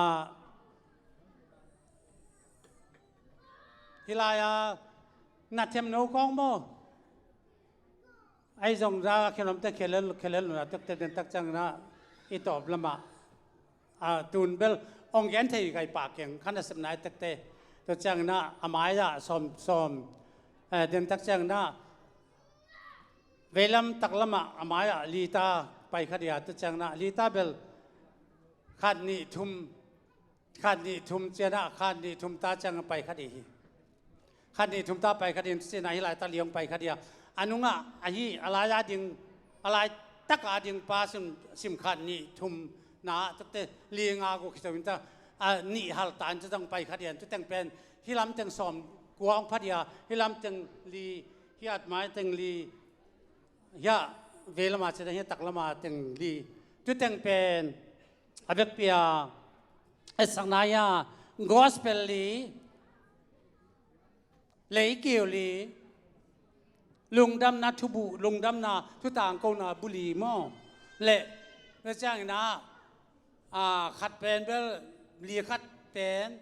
hih lai-a na themno khawng maw? Ahi zong za khelom te khelel, khelel nuna takte den tak ciangin ah i tawp lamah, a, tun bel ong gen thei kai pah keng, kha nasepna i takte. Tua ciangin ah a mai-ah sawm, sawm, eh, den tak ciangin ah veilam taklamah a mai-ah lita pai kha dia, tua ciangin ah lita bel khat nih thum, khat nih thum ciangin ah, khat nih thum ta ciang pai kha ding hi. Khat nih thum ta pai kha ding, tu ci-in ah hih laitak li hong pai kha ding a. A nungah ahi, a lai-a ding, a laitaka ding pa sim, sim khat nih thum na, tate li nga guk hi zo in ta, a nih hal ta in tu teng pai kha ding a, tu teng pen hih lam teng sawm kua hong pha ding a, hih lam teng li, hih a mai teng li, hih a vei lam a ci-in ah hih a tak lam a teng li. Tu teng pen a vekpi-a etsakna hi a, gospel li, leikiu li, lungdamna thubuh, lungdamna thutangkona bu li maw? Le, le ciangin ah, a, khat pen bel, li khat pen,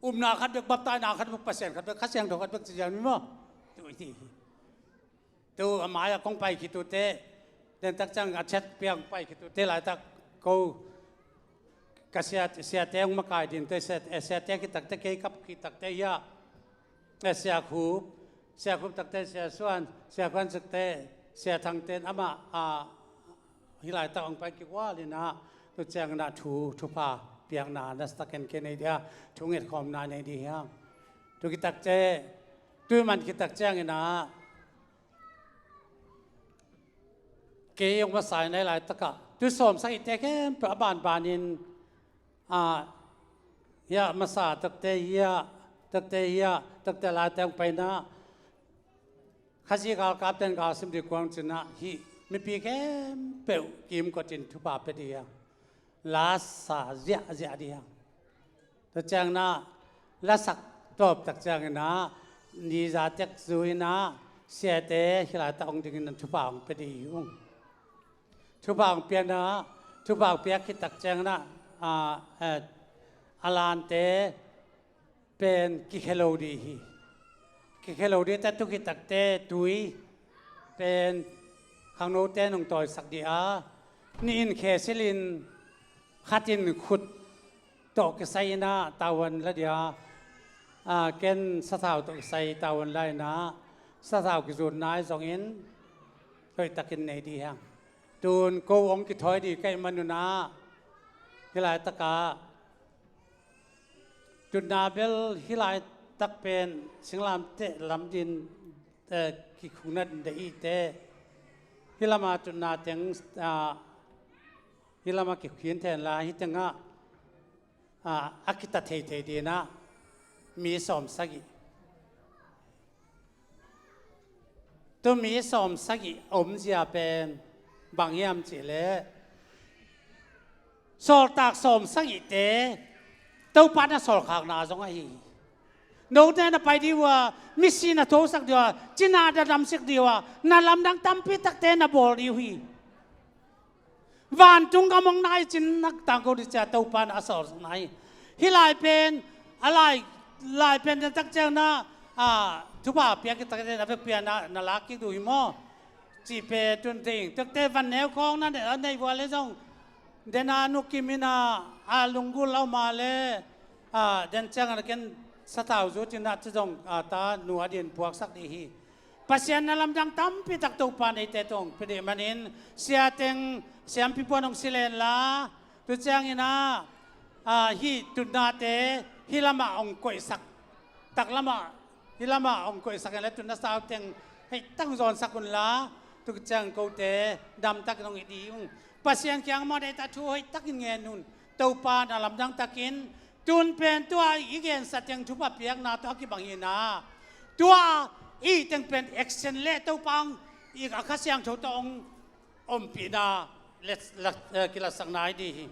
upna khat bek, baptaina khat bek, Pasian khat bek, Kha Siangtho khat bek ci ziau ni maw? Tu i ti hi. Tu a mai-ah kong pai khit uh teh, den tak ciang a chet piang pai khit uh teh laitak ko ka sia, siate hong makai ding teh, sia, eh, siate khit tak teh, kei kap khit tak teh hiah, eh, Sia Khup, Sia Khup tak teh Sia Suan, Sia Khuan tak teh Sia Thang ten amah, a, hih laitak hong pai kigual in ah, tu ciangin ah thu, thupha piakna nasa takin kei nei ding a, thu ngetkhawmna nei ding hi hang. Tu khit tak teh, tu man khit tak ciangin ah, kei hong masa in ah hih laitakah tu sawm sagihte khempeuh a banbanin, a, hiah masa takte hiah, takte hiah, takte laite hong pai in ah, Khazih galkapte in galsim ding kuang ci-in ah hih mipi khempeuh kimkotin thupha pia dih hiang. Lasa ziahziah dih hiang. Tua ciangin ah lasak tawptak ciangin ah niza tek zu in ah siate hih laitak hong dingin ah thupha hong pia dih hi ung. Thupha hong piakna, thupha hong piak khittak ciangin ah, ah, eh, a lante pen kikhelo dih hi. Kikhelo dih te tu khittakte tui pen khangnote nong tawisak dih a, nih in khe silin khat in khut tawh kisai in ah tavuan la dih a, ah, ken sathau tawh kisai tavuan la in ah sathau kizutna ahi zongin hoihtakin nei dih hiang. Tun ko hong kithawi dih ka hih manun ah hih laitak ah tutna bel hih laitak pen singlamteh lam din, eh, kikhukna deih hi teh hih lamah tutna teng, ah, hih lamah kikhuk hi in ten la hih tengah, ah, a kita theithei dih in ah mi sawmsagih. Tua mi sawmsagih omzia pen bang hiam cihleh sawltak sawmsagihte Topa na sawlkhakna zong ahi hi. Note na pai dih uh a, misi na thosak dih uh a, cina na damsak dih uh a, na lamdang tampi takte na bawl dih uh hi. Vantung gam hong nai cin nak tangko dih cia Topa na a sawlsak na hi. Hih lai pen a lai, lai pen na tak ciang na, ah, thupha piak khittak ciang na vekpi a na, na lak kik dih uh hi maw? Cih pen tun teng takte van neu khawng na ne-, a nei vua le zong dena nukim in ah a lunggulh a om a le, ah, den ciang a na ken sathau zut in ah ci zong, ah, ta nu a din puaksak dih hi. Pasian na lamdang tampi tak Topa neite tawh hong pia dih manin sia teng siampi puan hong si len la, tu ciangin ah, ah, hih tutnate hih lamah hong koihsak, tak lamah, hih lamah hong koihsak in la tutna sau teng hoihtak hong zawnsak un la, tu ciang kote damtakin hong it dih ung. Pasian kiang mawh deihtak thu hoihtakin ngen un. Topa na lamdang takin tun pen tua i gensa teng thupha piakna tawh a kibang hi in ah tua i teng pen action le Topa hong i a Kha Siangtho tawh hong ompihna let, let, eh, kilatsakna hi dih hi.